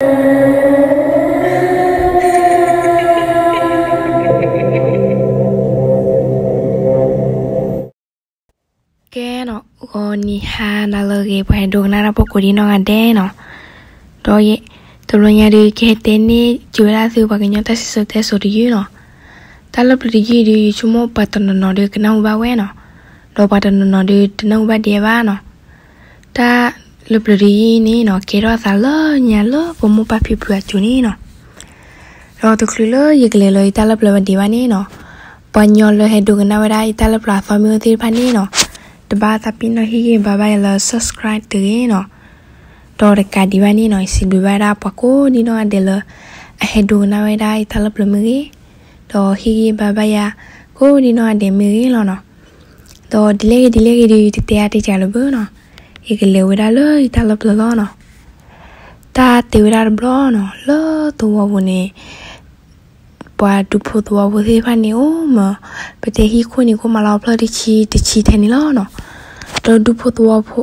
ကဲနီၤ, ဂီၤနံၤဟါနၤလၢအဂ့ၤ ပှၤဟဲဒိကနၣ်တၢ်ဖိကိးဒံနီၢ်ဂၤဒဲးနီၤ. ဒီးယဲ, တဘျီညါဒီး ကဟဲတဲန့ၢ်စၢၤဝဲဒၣ်သုပှၤကညီတၢ်စံၣ်စိၤတဲစိၤတယုၢ်နီၤ. တၢ်လၢပျၢၤတယုၢ်ဒီး ယဆိကမိၣ်ပှၤတနီၤနီၤဒီးကနၢ်ဟူဘၣ်ဝဲနီၤ, ဒီးပှၤတနီၤနီၤဒီးတနၢ်ဟူဘၣ်ဒံးဘၣ်နီၤ. တၢ်လၢပျၢၤတယုၢ်အံၤန့ၣ်နီၤ ကဲထီၣ်အသးလၢညါလၢပမိၢ်ပၢ်ဖံဖုအစိၤန့ၣ်နီၤ. ဒီးတချုးလၢယကလဲၤလၢယတၢ်လၢပျၢၤဝဲဒံးဘၣ်န့ၣ်နီၤ, ပှၤကညီလၢဟဲဒိကနၣ်ဝဲဒၣ်ယတၢ်လၢပျၢၤအသီမ့ၢ်အိၣ်သ့ၣ်တဖၣ်န့ၣ်နီၤ, တဘၣ်သးပ့ၤနီၣ်ဟ့ၣ်ဂံၢ်ဘါဘၣ်ယၤလၢ subscribe တဂ့ၤနီၤ. ဒီးတကးဒံးဘၣ်န့ၣ်နီၤ ယစံးဘျုးဘၣ်ဝဲဒၣ်ပှၤကိးဒံနီၢ်ဂၤဒဲးလၢ အဟဲဒိကနၣ်ဝဲဒၣ်ယတၢ်လၢပျၢၤမ့ၢ်ဂ့ၤ, ဒီးဟ့ၣ်ဂံၢ်ဘါဘၣ်ယၤ ကိးဒံနီၢ်ဂၤဒဲးမ့ၢ်ဂ့ၤလီၤနီၤ. ဒီးဒ်လဲၣ်ဂ့ၤဒ်လဲၣ်ဂ့ၤဒီး ယတတဲအါတဲစှၤလၢၤဘၣ်နီၤ, ယကလဲၤဝဲဒၣ်လၢယတၢ်လၢပျၢၤလီၤနီၤ. တၢ်တဲဝဲဒၣ်တဘျီနီၤ လၢသဝီပူၤန့ၣ် ပှၤဒူဖိသဝီဖိသ့ၣ်တဖၣ်န့ၣ် အိၣ်မး, ပတဲဟံၣ်ခိၣ်န့ၣ် ကအိၣ်မးလီၤဖျၢၣ်တဆံတဆံထဲန့ၣ်လီၤနီၤ. ဒီးဒူဖိသဝီဖိ,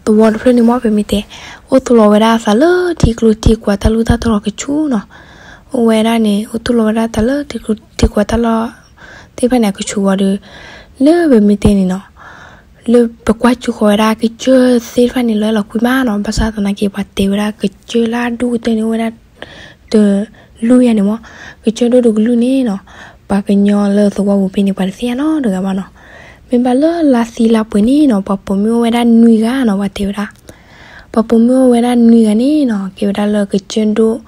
သဝီတဖျၢၣ်န့ၣ်မ့ၢ်ပမ့ၢ်တဲ, အိၣ်သူၣ်လီၤဝဲဒၣ်အသးလၢထံကျိထံကွာ်တၢ်လူၢ်တၢ်တြီၤကဆူၣ်နီၤ. အိၣ်ဝဲဒၣ်န့ၣ် အိၣ်သူၣ်လီၤဝဲဒၣ်အသးလၢထံကျိထံကွာ်တၢ်လီၢ်သ့ၣ်တဖၣ်န့ၣ် အကဆူးဝံၤဒီး လၢပမ့ၢ်တဲန့ၣ်နီၤ လၢပကွၢ်စူၣ်ဃီၤဝဲဒၣ်ကစၢၢ်သ့ၣ်တဖၣ်န့ၣ် လၢလီၤကွံမးနီၤ, ဘၣ်ဆၣ်သနာ်က့ ပှၤတဲဝဲဒၣ်ကစၢၢ်လၢအဒိၣ်ကတၢၢ်န့ၣ် အိၣ်ဝဲဒၣ်တလူၢ်ယၤန့ၣ်မ့ၢ်, ကစၢၢ်ဒိၣ်တကလုာ်န့ၣ်နီၤ, ပှၤကညီလၢသဝီပူၤဖဲန့ၣ် ပှၤတသ့ၣ်ညါနီတဂၤဘၣ်နီၤ. မ့ၢ်ဘၣ်လၢလါသံလါပှဲၤန့ၣ်နီၤ ပှၤပိာ်မုၣ်အိၣ်ဝဲဒၣ်နွံဂၤနီၤ, ပှၤတဲဝဲဒၣ် ပှၤပိာ်မုၣ်အိၣ်ဝဲဒၣ်နွံဂၤန့ၣ်နီၤ ကဲဝဲဒၣ်လၢကစၢၢ်ဒိၣ်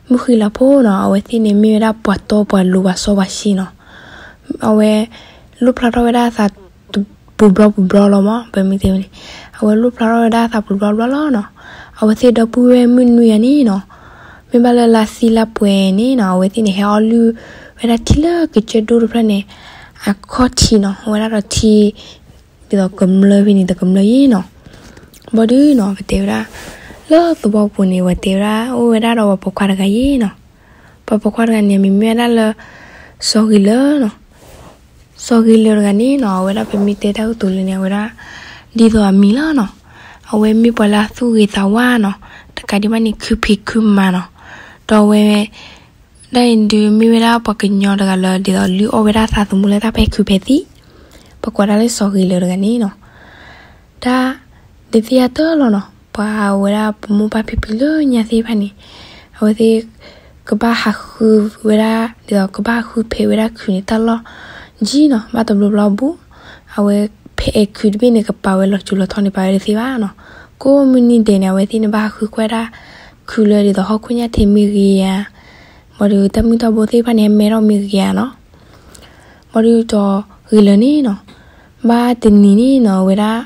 မုၢ်ဃံလၤဖိနီၤ, အဝဲသ့ၣ်န့ၣ် မ့ၢ်ဝဲဒၣ်ပှၤတီပှၤလိၤပှၤစီပှၤဆှံနီၤ. အဝဲ လိၣ်ဖျါထီၣ်ဝဲဒၣ်အသးပူၤဘျီပူၤဘျီလီၤမး, ပမ့ၢ်တဲန့ၣ်, အဝဲလိၣ်ဖျါထီၣ်ဝဲဒၣ်အသးပူၤဘျီဘျီလီၤနီၤ. အဝဲသ့ၣ်ဒီပုၢ်ဝဲၢ်မုၣ်နွံဂၤန့ၣ်နီၤ, မ့ၢ်ဘၣ်လၢလါသံလါပှဲၤန့ၣ်နီၤ အဝဲသ့ၣ်န့ၣ် ဟဲအီၣ်လုၢ်ဝဲဒၣ်ထံလၢကစၢၢ်ဒိၣ်တဖျၢၣ်န့ၣ် အခီၣ်ထံးနီၤ, အိၣ်ဝဲဒၣ်ဒီးထံ ဒ်သိးကမျၢၢ်ဖဲန့ၣ် တကမျၢၢ်ယဲနီၤ. ဘၣ်ဒီးနီၤ ပတဲဝဲဒၣ် လၢသဝီပူၤန့ၣ် ပှၤတဲဝဲဒၣ် အိၣ်ဝဲဒၣ်ဒီးပှၤပိာ်ခွါတဂၤယဲနီၤ. ပှၤပိာ်ခွါတဂၤန့ၣ် အမံၤမ့ၢ်ဝဲဒၣ်လၢ စီၤဂ့ၤလၢာ်နီၤ. စီၤဂ့ၤလၢာ်တဂၤန့ၣ်နီၤ အဝဲဒၣ်ပမ့ၢ်တဲတၢ်ကတိၤလၢန့ၣ် အဝဲဒၣ် ဒ်သိးအမံၤလီၤနီၤ. အဝဲမ့ၢ်ပှၤလၢအသူၣ်ဂ့ၤသးဝါနီၤ, တကးဒံးဘၣ်န့ၣ် ခုဖံးခုမၤနီၤ. ဒီးအဝဲ ဒ်အံၤဒုးမ့ၢ်ဝဲဒၣ်ပှၤကညီတဂၤလၢ ဒ်သိးလုၢ်အီၣ်ဝဲဒၣ်သးသမူလၢတၢ်ဖဲခုးဖဲသံၣ်, ပှၤကိးဒၣ်လၢစီၤဂ့ၤလၢာ်တဂၤန့ၣ်နီၤ. တၢ် ဒ်သ့ၣ်ညါတၢ်လီၤနီၤ, ပှၤဝဲဒၣ်ပမိၢ်ပၢ်ဖံဖုလၢညါသ့ၣ်တဖၣ်န့ၣ် အဝဲသ့ၣ် ကဘၣ်ဟးဃုဝဲဒၣ် ဒ်သိးကဘၣ်ဟးဃုဖဲးဝဲဒၣ်ခုးန့ၣ် တၢ်လီၢ် ကံနီၤ, ဘၣ်တဘျီဘျီဘူး. အဝဲဖဲးအဲၣ်ခုးတဘ့ၣ်န့ၣ် ကပာ်ဝဲလီၤစူၤလီၤထီန့ၣ် ပာ်ဝဲတသ့ဘၣ်နီၤ. ကိးမုၢ်နံၤဒဲးန့ၣ် အဝဲသ့ၣ်န့ၣ် ဘၣ်ဟးဃုကွၢ်ဒၣ် ခုးလၢဒ်သိးဟီၣ်ခိၣ်ညၣ်ထံးမ့ၢ်ဂ့ၤဧါ, ဘၣ်ဒီးတၢ်မုၢ်တၢ်ဘိသ့ၣ်တဖၣ်န့ၣ် ဟဲမဲထီၣ်မ့ၢ်ဂ့ၤဧါနီၤ. ဘၣ်ဒီးစီၤဂ့ၤလၢာ်န့ၣ်နီၤ, ဘၣ်တနံၤန့ၣ်နီၤ အဝဲဒၣ်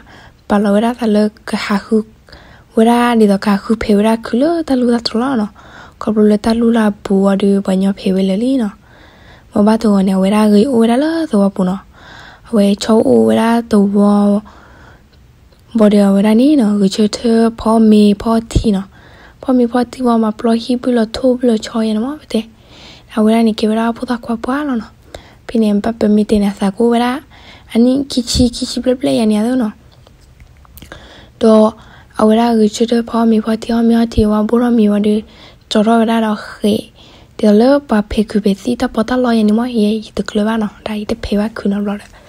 ပာ်လီၤဝဲဒၣ်သးလၢကဟးဃု ဝဲဒၣ်ဒ်သိးကဟးဃုဖဲးဝဲဒၣ်ခုးလၢတၢ်လူၢ်တၢ်တြီၤလီၤနီၤ. ခီဖျိလၢတၢ်လူၢ်လၢအပူၤအီၤဒီး ပှၤညီဖဲးဝဲလၢာ်လံနီၤ. ဘၣ်ဘၣ်တဂီၤန့ၣ် အဝဲဒၣ်ဂ့ၤအိၣ်ဝဲဒၣ်လၢသဝီပူၤနီၤ. အဝဲဆီအိၣ်ဝဲဒၣ်သဝီ ဘၣ်ဒီးအဝဲဒၣ်န့ၣ်နီၤ ဂဲၤဆၢထၢၣ်ဖီမ့ၤဖီထံနီၤ. ဖီမ့ၤဖီထံဝံၤမၤပျီဟံၣ်ဘုၣ်လီၤထိၣ်ဘုၣ်လီၤဆီယဲန့ၣ်မ့ၢ်ပတဲ. အဝဲဒၣ်န့ၣ်ကဲဝဲဒၣ်ဖိသၣ်ခွါပှၢ်လီၤနီၤ. ဖဲန့ၣ် ဘၣ်ပမ့ၢ်တဲန့ၣ် အသးကအိၣ်ဝဲဒၣ် အနံၣ်ခံဆံခံဆံဘျဲၣ်ဘျဲၣ်ယဲန့ၣ်အသိးနီၤ. ဒီးအဝဲဒၣ်ဂဲၤဆၢထၢၣ်ဖီမ့ၤဖီထံ အီၣ်မ့ၤအီထံဝံၤ ဘိၣ်ထီၣ်မ့ၤဝံၤဒီး ကၠီထီၣ်ဝဲဒၣ်ဒီးဃဲး ဒ်သိးလၢပှၤဖဲးခုးဖဲးသံၣ်တၢ်ပီးတၢ်လီယဲန့ၣ်မ့ၢ် ယဲယတကျၢၤဘၣ်နီၤ တၢ်ယတဖဲးဘၣ်ခုးနီတဘျီဒီး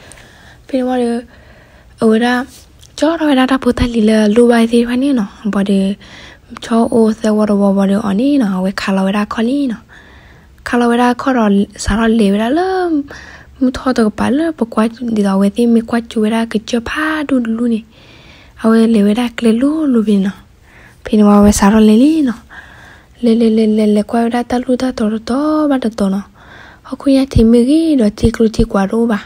ဖဲန့ၣ်ဝံၤဒီး အဝဲဒၣ် ကၠီထီၣ်ဝဲဒၣ်တၢ်ဖိတၢ်လံၤလၢအလိၣ်ဘၣ်သ့ၣ်တဖၣ်န့ၣ်နီၤ ဘၣ်ဒီး ဆီအိၣ်သၢဝီတဝီဘၣ်ဒီးအီၤန့ၣ်နီၤ အဝဲခးလီၤဝဲဒၣ်အခီၣ်လံနီၤ. ခးလီၤဝဲဒၣ်အခီၣ်ဒီး စးထီၣ်လဲၤဝဲဒၣ်လၢ မုၢ်ထီၣ်တကပၤလၢပကွၢ် ဒ်သိးအဝဲသ့ၣ်မ့ၢ်ကွၢ်ကၠိဝဲဒၣ်ကစၢၢ်ဖးဒိၣ်တလူၢ်န့ၣ် အဝဲလဲၤဝဲဒၣ်ကျဲလိၤလိၤဖဲန့ၣ်နီၤ. ဖဲန့ၣ်ဝံၤအဝဲစးထီၣ်လဲၤလံနီၤ. လဲၤလဲၤလဲၤလဲၤလဲၤကွၢ်ဝဲဒၣ်တၢ်လူၢ်တၢ်တြီၤတတီၤဘၣ်တတီၤနီၤ. ဟီၣ်ခိၣ်ညၣ်ထံးမ့ၢ်ဂ့ၤဒီးထံကျိထံကွာ်တအိၣ်ဘၣ်.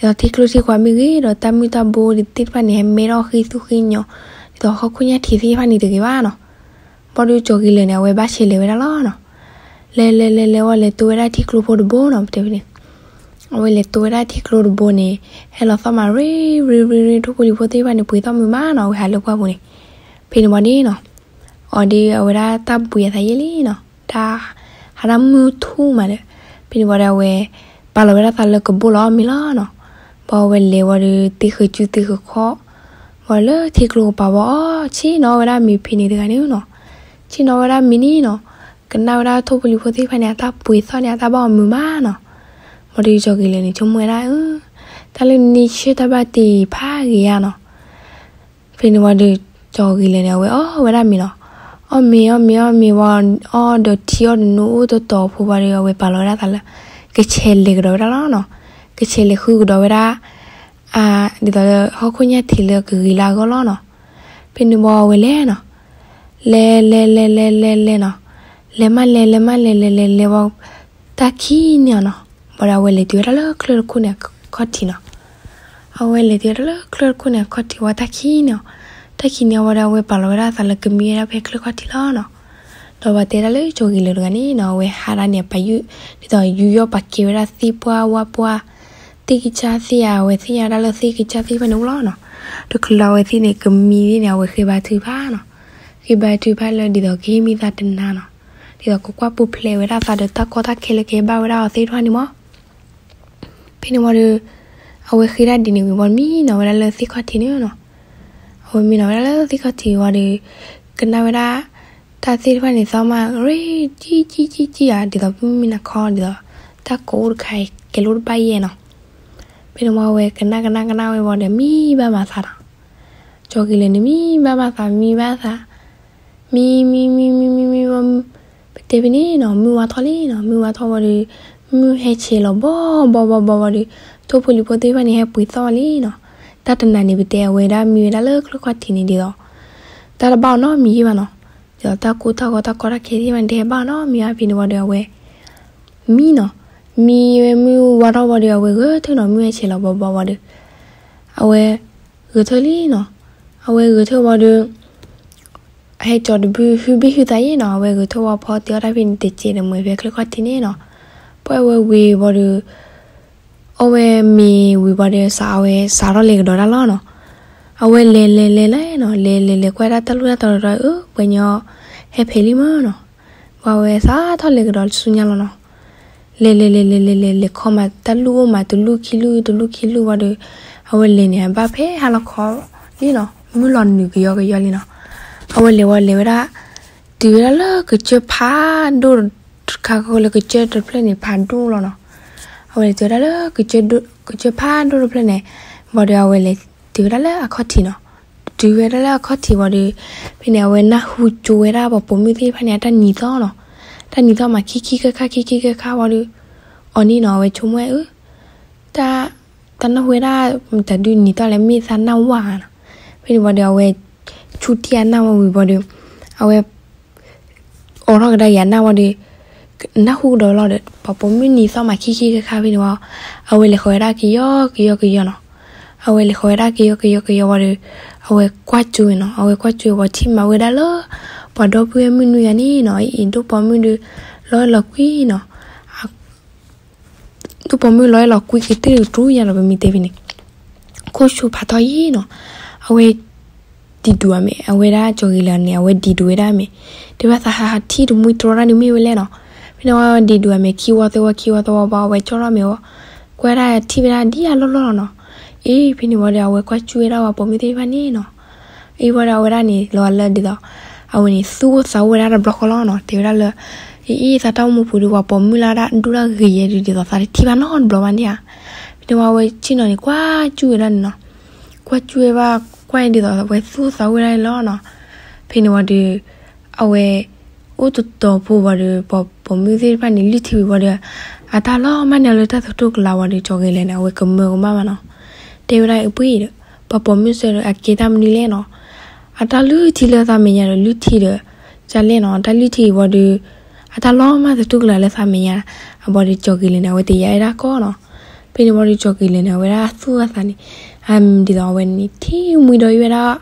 ဒ်သိးထံကျိထံကွာ်မ့ၢ်ဂ့ၤဒီးတၢ်မုၢ်တၢ်ဘိသ့ၣ်တဖၣ်န့ၣ် ဟဲမဲထီၣ်ဃံသူဃံညီ ဒ်သိးဟီၣ်ခိၣ်ညၣ်ထံးသ့ၣ်တဖၣ်န့ၣ်တဂ့ၤဘၣ်နီၤ. ဘၣ်ဒီးစီၤဂ့ၤလၢာ်န့ၣ် အဝဲဘၣ်ဆဲးလဲၤဝဲဒၣ်လီၤနီၤ. လဲၤလဲၤလဲၤလဲၤဝံၤလဲၤတိဝဲဒၣ်ထံကျိဖိတဘိနီၤ ပတဲဝဲန့ၣ် အဝဲလဲၤတိဝဲဒၣ်ထံကျိတဘိန့ၣ် ဟဲလီၤသီၣ်မးရ့ရ့ရ့ရ့ ထိၣ်ဖိလံၤဖိသ့ၣ်တဖၣ်န့ၣ် ပှ့ၤသီၣ်မုာ်မးနီၤ အဝဲဟးလၢပှၢ်ပူၤန့ၣ်. ဖဲန့ၣ်ဝံၤန့ၣ်နီၤ အီၤဒီးအဝဲဒၣ်တၢ်ဘှံးအသးယဲလံနီၤ တၢ် ဟးဒၣ်မုၢ်ထူၣ်မးဒီး ဖဲန့ၣ်ဝံၤဒီးအဝဲ ပာ်လီၤဝဲဒၣ်သးလၢကဘိၣ်လီၤအီၣ်မ့ၤလီၤနီၤ. ဘၣ်ဝဲလဲၤဝံၤဒီး တ့ဃုာ်စုတ့ဃုာ်ခီၣ် ဝံၤလၢထံကျိကပၤဝံၤအီၣ်ဆ့ၣ်နီၤဝဲဒၣ်မ့ၤဖဲန့ၣ်တဂၤန့ၣ်နီၤ. ဆ့ၣ်နီၤဝဲဒၣ်မ့ၤန့ၣ်နီၤ, ကနၣ်ဝဲဒၣ်ထိၣ်ဖိလံၤဖိသ့ၣ်တဖၣ်န့ၣ် အတၢ်ပှ့ၤသီၣ်န့ၣ် အတၢ်ဘၣ်အီၤမုာ်မးနီၤ. ဘၣ်ဒီးကၠီၤက့ၤလၢာ်န့ၣ် ဆိကမိၣ်ဝဲဒၣ်, တၢ်လၢနဆ့ၣ်တၢ်ဘၣ်တ့ၢ်ဖးဂ့ၤဧါနီၤ. ဖဲန့ၣ်ဝံၤဒီး ကၠီၤက့ၤလၢာ်န့ၣ် အဝဲအီၣ်ဝဲဒၣ်မ့ၤနီၤ. အီၣ်မ့ၤ အီၣ်မ့ၤ အီၣ်မ့ၤဝံၤ အီၣ်ဒီးထံအီၣ်တနူၤအိၣ်တတီၤဖိဝံၤဒီး အဝဲပာ်လီၤဝဲဒၣ်သးလၢ ကဆဲးလဲၤကဒီးဝဲဒၣ်လီၤနီၤ. ကဆဲးလဲၤဃုကဒီးဝဲဒၣ် ဒ်သိးလၢဟီၣ်ခိၣ်ညၣ်ထံးလၢကဂ့ၤလၢအဂီၢ်လီၤနီၤ. ဖဲန့ၣ်ဝံၤအဝဲလဲၤနီၤ, လဲၤလဲၤလဲၤလဲၤလဲၤလဲၤနီၤ, လဲၤမးလဲၤ လဲၤမးလဲၤ လဲၤလဲၤလဲၤဝံၤ တၢ်ခံးန့ၢ်အီၤနီၤ. ဘၣ်ဒီးအဝဲလဲၤတုၤဝဲဒၣ်လၢချၢၣ်တခိၣ်န့ၣ်အခီၣ်ထံးနီၤ. အဝဲလဲၤတုၤဝဲဒၣ်လၢချၢၣ်တခိၣ်န့ၣ်အခီၣ်ထံးဝံၤ တၢ်ခံးန့ၢ်အီၤ, တၢ်ခံးန့ၢ်အီၤဝံၤဒီး အဝဲပာ်လီၤဝဲဒၣ်သးလၢကမံဝဲဒၣ်ဖဲချၢၣ်ခီၣ်ထံးလီၤနီၤ. ဒီးဘၣ်တဲဒၣ်လၢကၠီၤက့ၤလၢာ်တဂၤန့ၣ်နီၤ, အဝဲဟးဒၣ်န့ၣ် ပာ်ယုၢ် ဒ်သိးယူးယီၣ်ပာ်ကဲဝဲဒၣ်သ့ၣ်ပှၢ်ဝၣ်ပှၢ် သ့ၣ်ကစၢ်သ့ၣ်ဧါ, အဝဲသ့ၣ်ညါဒၣ်လၢသ့ၣ်ကစၢ်သ့ၣ်တဖၣ်န့ၣ်အိၣ်လီၤနီၤ. တချုးလၢအဝဲသ့ၣ်န့ၣ် ကမံသ့ၣ်န့ၣ် အဝဲဃ့ဘါထုကဖၣ်နီၤ. ဃ့ဘါထုကဖၣ်လၢဒ်သိးကဟ့ၣ်မ့ၢ်သးတနၤနီၤ, ဒ်သိးကကွၢ်ပူၤဖျဲးဝဲဒၣ်သးဒီးတၢ်ကီတၢ်ခဲလၢကဟဲဘၣ်ဝဲဒၣ်အီၤသ့ၣ်တဖၣ်န့ၣ်မး. ဖဲန့ၣ်ဝံၤဒီး အဝဲဃ့တၢ်ဒ်န့ၣ်ဝံၤဘၣ် မံနီၤဝဲဒၣ်လၢသ့ၣ်ခီၣ်ထံးန့ၣ်နီၤ. အဝဲမံနီၤဝဲဒၣ်လၢသ့ၣ်ခီၣ်ထံးဝံၤဒီး ကနၣ်ဝဲဒၣ် တၢ်သ့ၣ်တဖၣ်န့ၣ် သီၣ်မးရ့ ကံကံကံကံဧါ, ဒ်သိးမုၢ်မ့ၢ်နၤခီ ဒ်သိး တၢ်ကိးအိၣ်တခါအံၤ ကဲလိတဘၣ်ယဲၢ်နီၤ. ဖဲန့ၣ်ဝံၤအဝဲကနၣ်ကနၣ်ကနၣ်ဝဲဝံၤဒီး မံဘၣ်မးသးနီၤ. ကၠီၤက့ၤလၢာ်န့ၣ် မံဘၣ်မးသး မံဘၣ်သး မံမံမံမံမံမံဝံၤ ပတဲဖဲန့ၣ်နီၤ မုၢ်ဝါထီၣ်လံနီၤ. မုၢ်ဝါထီၣ်ဝံၤဒီး မုၢ်ဟဲဆဲးလီၤဘီဘီဘီဘီဝံၤဒီး ထိၣ်ဖိလံၤဖိသ့ၣ်တဖၣ်န့ၣ် ဟဲပှ့ၤသီၣ်လံနီၤ. တၢ်တနၤန့ၣ် ပတဲအဝဲဒၣ်မံဝဲဒၣ်လၢချၢၣ်ခီၣ်ထံးန့ၣ်ဒ်သိး တၢ်တဘၣ်အီၤနီတမံၤယဲၢ်ဘၣ်နီၤ. ဒ်သိးတၢ်ကိၢ်တၢ်ဂီၤတၢ်ကီတၢ်ခဲသ့ၣ်တဖၣ်န့ၣ် တဟဲဘၣ်အီၤနီတမံၤဘၣ်. ဖဲန့ၣ်ဝံၤဒီးအဝဲ မံနီၤ, မံဝဲမုၢ်ဝါထီၣ်ဝံၤဒီး အဝဲဂဲၤထၢၣ်နီၤ မုၢ်ဟဲဆဲးလီၤဘီဘီဝံၤဒီး အဝဲဂဲၤထၢၣ်လံနီၤ. အဝဲဂဲၤထၢၣ်ဝံၤဒီး ဟဲကၠီတဘုဟုဘ့ၣ်ဟုသးယဲၢ်နီၤ. အဝဲဂဲၤထၢၣ်ဝံၤဖီတ့ၢ်အီၣ်တၢ်ဖဲန့ၣ် တစဲးတမှဲၤဖဲချၢၣ်ခီၣ်ထံးန့ၣ်နီၤ. ပှၤအဝဲဝံၤဝံၤဒီး အီၣ်ဝဲမ့ၤဝံၤဝံၤဒီး စးအဝဲစးထီၣ်လဲၤကဒီးတၢ်လီၤနီၤ. အဝဲလဲၤလဲၤလဲၤလဲၤနီၤ, လဲၤလဲၤလဲၤကွၢ်ဒၣ်တၢ်လူၢ်တၢ်တီၤဒီး အၢ ပှၤညီဟဲဖဲးလံမးနီၤ. ပှၤဝဲစးထီၣ်လဲၤကဒီးဆူညါလီၤနီၤ. လဲၤလဲၤလဲၤလဲၤလဲၤလဲၤလဲၤလဲၤခီမး တၢ်လူၢ်အိၣ်မး တလူၢ်ခံလူၢ် တလူၢ်ခံလူၢ်ဝံၤဒီး အဝဲလဲၤန့ၣ် အဘၣ်ဖဲဟါလီၤခီလံနီၤ. မုၢ်လီၤနုာ်ကယီကယီလံနီၤ. အဝဲလဲၤဝံၤလဲၤဝဲဒၣ် တုၤဝဲဒၣ်လၢကစၢၢ်ဖးဒိၣ်တခါဃီလၢကစၢၢ်တဖျၢၣ်န့ၣ် ဖးဒိၣ်လီၤနီၤ. အဝဲလဲၤတုၤဝဲဒၣ်လၢ ကစၢၢ်ဖးဒိၣ်တဖျၢၣ်န့ၣ် ဝံၤဒီး အဝဲလဲၤတုၤဝဲဒၣ်လၢအခီၣ်ထံးနီၤ. တုၤဝဲဒၣ်လၢအခီၣ်ထံးဝံၤဒီး ဖဲန့ၣ် အဝဲနၢ်ဟူကၠိဝဲဒၣ်ပှၤပိာ်မုၣ်သ့ၣ်တဖၣ်န့ၣ် အတၢ်နံၤသီၣ်နီၤ. တၢ်နံၤသီၣ်မးခံခံခါခါ ခံခံခါခါဝံၤဒီး အီၤန့ၣ်နီၤ အဝဲဆိကမိၣ်ဝဲအၢ တၢ် တၢ်နၢ်ဟူဝဲဒၣ် တၢ်ဒုးနံၤသီၣ်လဲၣ် မ့ၢ်သးနၢ်ဝါနီၤ. ဖဲန့ၣ်ဝံၤဒီး အဝဲဆူၣ်ထံၣ်အနၢ်ဝံၤဝံၤဒီး အဝဲ အိးထီၣ်ကဒါက့ၤအနၢ်ဝံၤဒီး နၢ်ဟူကဒီးလီၤဒီး ပှၤပိာ်မုၣ်နံၤသီၣ်မးခံခံခါခါဖဲန့ၣ်ဝံၤ အဝဲလဲၤဃီၤဝဲဒၣ်ကယီကယီကယီနီၤ. အဝဲလဲၤဃီၤဝဲဒၣ်ကယီကယီကယီဝံၤဒီး အဝဲကွၢ်ကၠိဝဲနီၤ. အဝဲကွၢ်ကၠိဝံၤ ထံၣ်မးဝဲဒၣ်လၢ ပှၤဒီပုၢ်ဝဲၢ်မုၣ်နွံဂၤန့ၣ်နီၤ အံၤဒိၣ်ပိာ်မုၣ်ဒီး လီၤအဲၣ်လီၤကွံနီၤ. ဒိၣ်ပိာ်မုၣ်လီၤအဲၣ်လီၤကွံက့ၤတၢ်တရူၢ်ညါလီၤ ပမ့ၢ်တဲဖဲန့ၣ် ခိၣ်ဆူၣ်ဖးထီယံာ်နီၤ. အဝဲ ဒံးဒူးအမဲာ် အဝဲဒၣ်ကၠီၤဂ့ၤလၢာ်န့ၣ် အဝဲဒံးဒူးဝဲဒၣ်အမဲာ် တဲဝဲဒၣ်သးဟးထံၣ်တမှံတြီတၢ်န့ၣ်မ့ၢ်ဝဲလဲၣ်နီၤ. ဖဲန့ၣ်ဝံၤဒံးဒူးအမဲာ်ခံဝီသၢဝီခံဝီသၢဝီဘၣ် အဝဲကၠီထီၣ်မဲာ်ဝံၤ ကွၢ်ဒၣ်ထံၣ်ဝဲဒၣ်ဒ်အလီၢ်လီၢ်လီၤနီၤ. အ့ ဖဲန့ၣ်ဝံၤဒီး အဝဲကွၢ်ကၠူၣ်ဝဲဒၣ်ပှၤပိာ်မုၣ်သ့ၣ်တဖၣ်န့ၣ်နီၤ. အ့ ဝံၤဒီးအဝဲဒၣ်န့ၣ် လီၤလၢဒ်သိး အဝဲန့ၣ် သူၣ်အိၣ်သးအိၣ်ဝဲဒၣ်တဘျီဃီလီၤနီၤ. တဲဝဲဒၣ်လၢ အ့ အ့ သးတၢ်အိၣ်မူပူၤဒီး ပှၤပိာ်မုၣ်လၢဒၣ်ဒိၣ်တၢ်ဂ့ၤယဲဒုးဒ်သိး သးတထံၣ်ဘၣ်နီတဘျီဘၣ်န့ၣ်ဧါ. ဖဲန့ၣ်ဝံၤအဝဲဆ့ၣ်နီၤန့ၣ် ကွၢ်ကၠူၣ်ဝဲဒၣ်န့ၣ်နီၤ. ကွၢ်ကၠူၣ်ဝဲဘၣ် ကွၢ်ဒ်သိးအဝဲသူၣ်အိၣ်သးအိၣ်ဝဲဒၣ်လီၤနီၤ. ဖဲန့ၣ်ဝံၤဒီး အဝဲ အိၣ်တတီၤဖိဝံၤဒီး ပှၤပိာ်မုၣ်သ့ၣ်တဖၣ်န့ၣ် လုၢ်ထံဝံၤဝံၤဒီး အတၢ်လီၤမၢ်န့ၢ်လၢတၢ်သတူၢ်ကလာ်ဝံၤဒီး ကၠီၤဂ့ၤလၢာ်န့ၣ် အဝဲကမၢကမၣ်ဘၣ်နီၤ. တဲဝဲဒၣ်အပှ့ၤဒီး ပှၤပိာ်မုၣ်စၢၤဒီး အကဲတၢ်မနုၤလဲၣ်နီၤ. အတၢ်လုၢ်ထံလၢသးမဲာ်ညါဒီး လုၢ်ထံဒီး ကလဲၣ်နီၤ. တၢ်လုၢ်ထံဝံၤဒီး အတၢ်လီၤမၢ်သတူၢ်ကလာ်လၢသးမဲာ်ညါ အဘၣ်ဒီး ကၠီၤဂ့ၤလၢာ်န့ၣ် အဝဲတယာ်ဝဲဒၣ်ကီၢ်နီၤ. ဖဲန့ၣ်ဝံၤဒီး ကၠီၤဂ့ၤလၢာ်န့ၣ် အဝဲဒၣ်သူၣ်အသးန့ၣ် အဒ်သိးအဝဲန့ၣ် ထံၣ်မှံဒီးယဝဲဒၣ်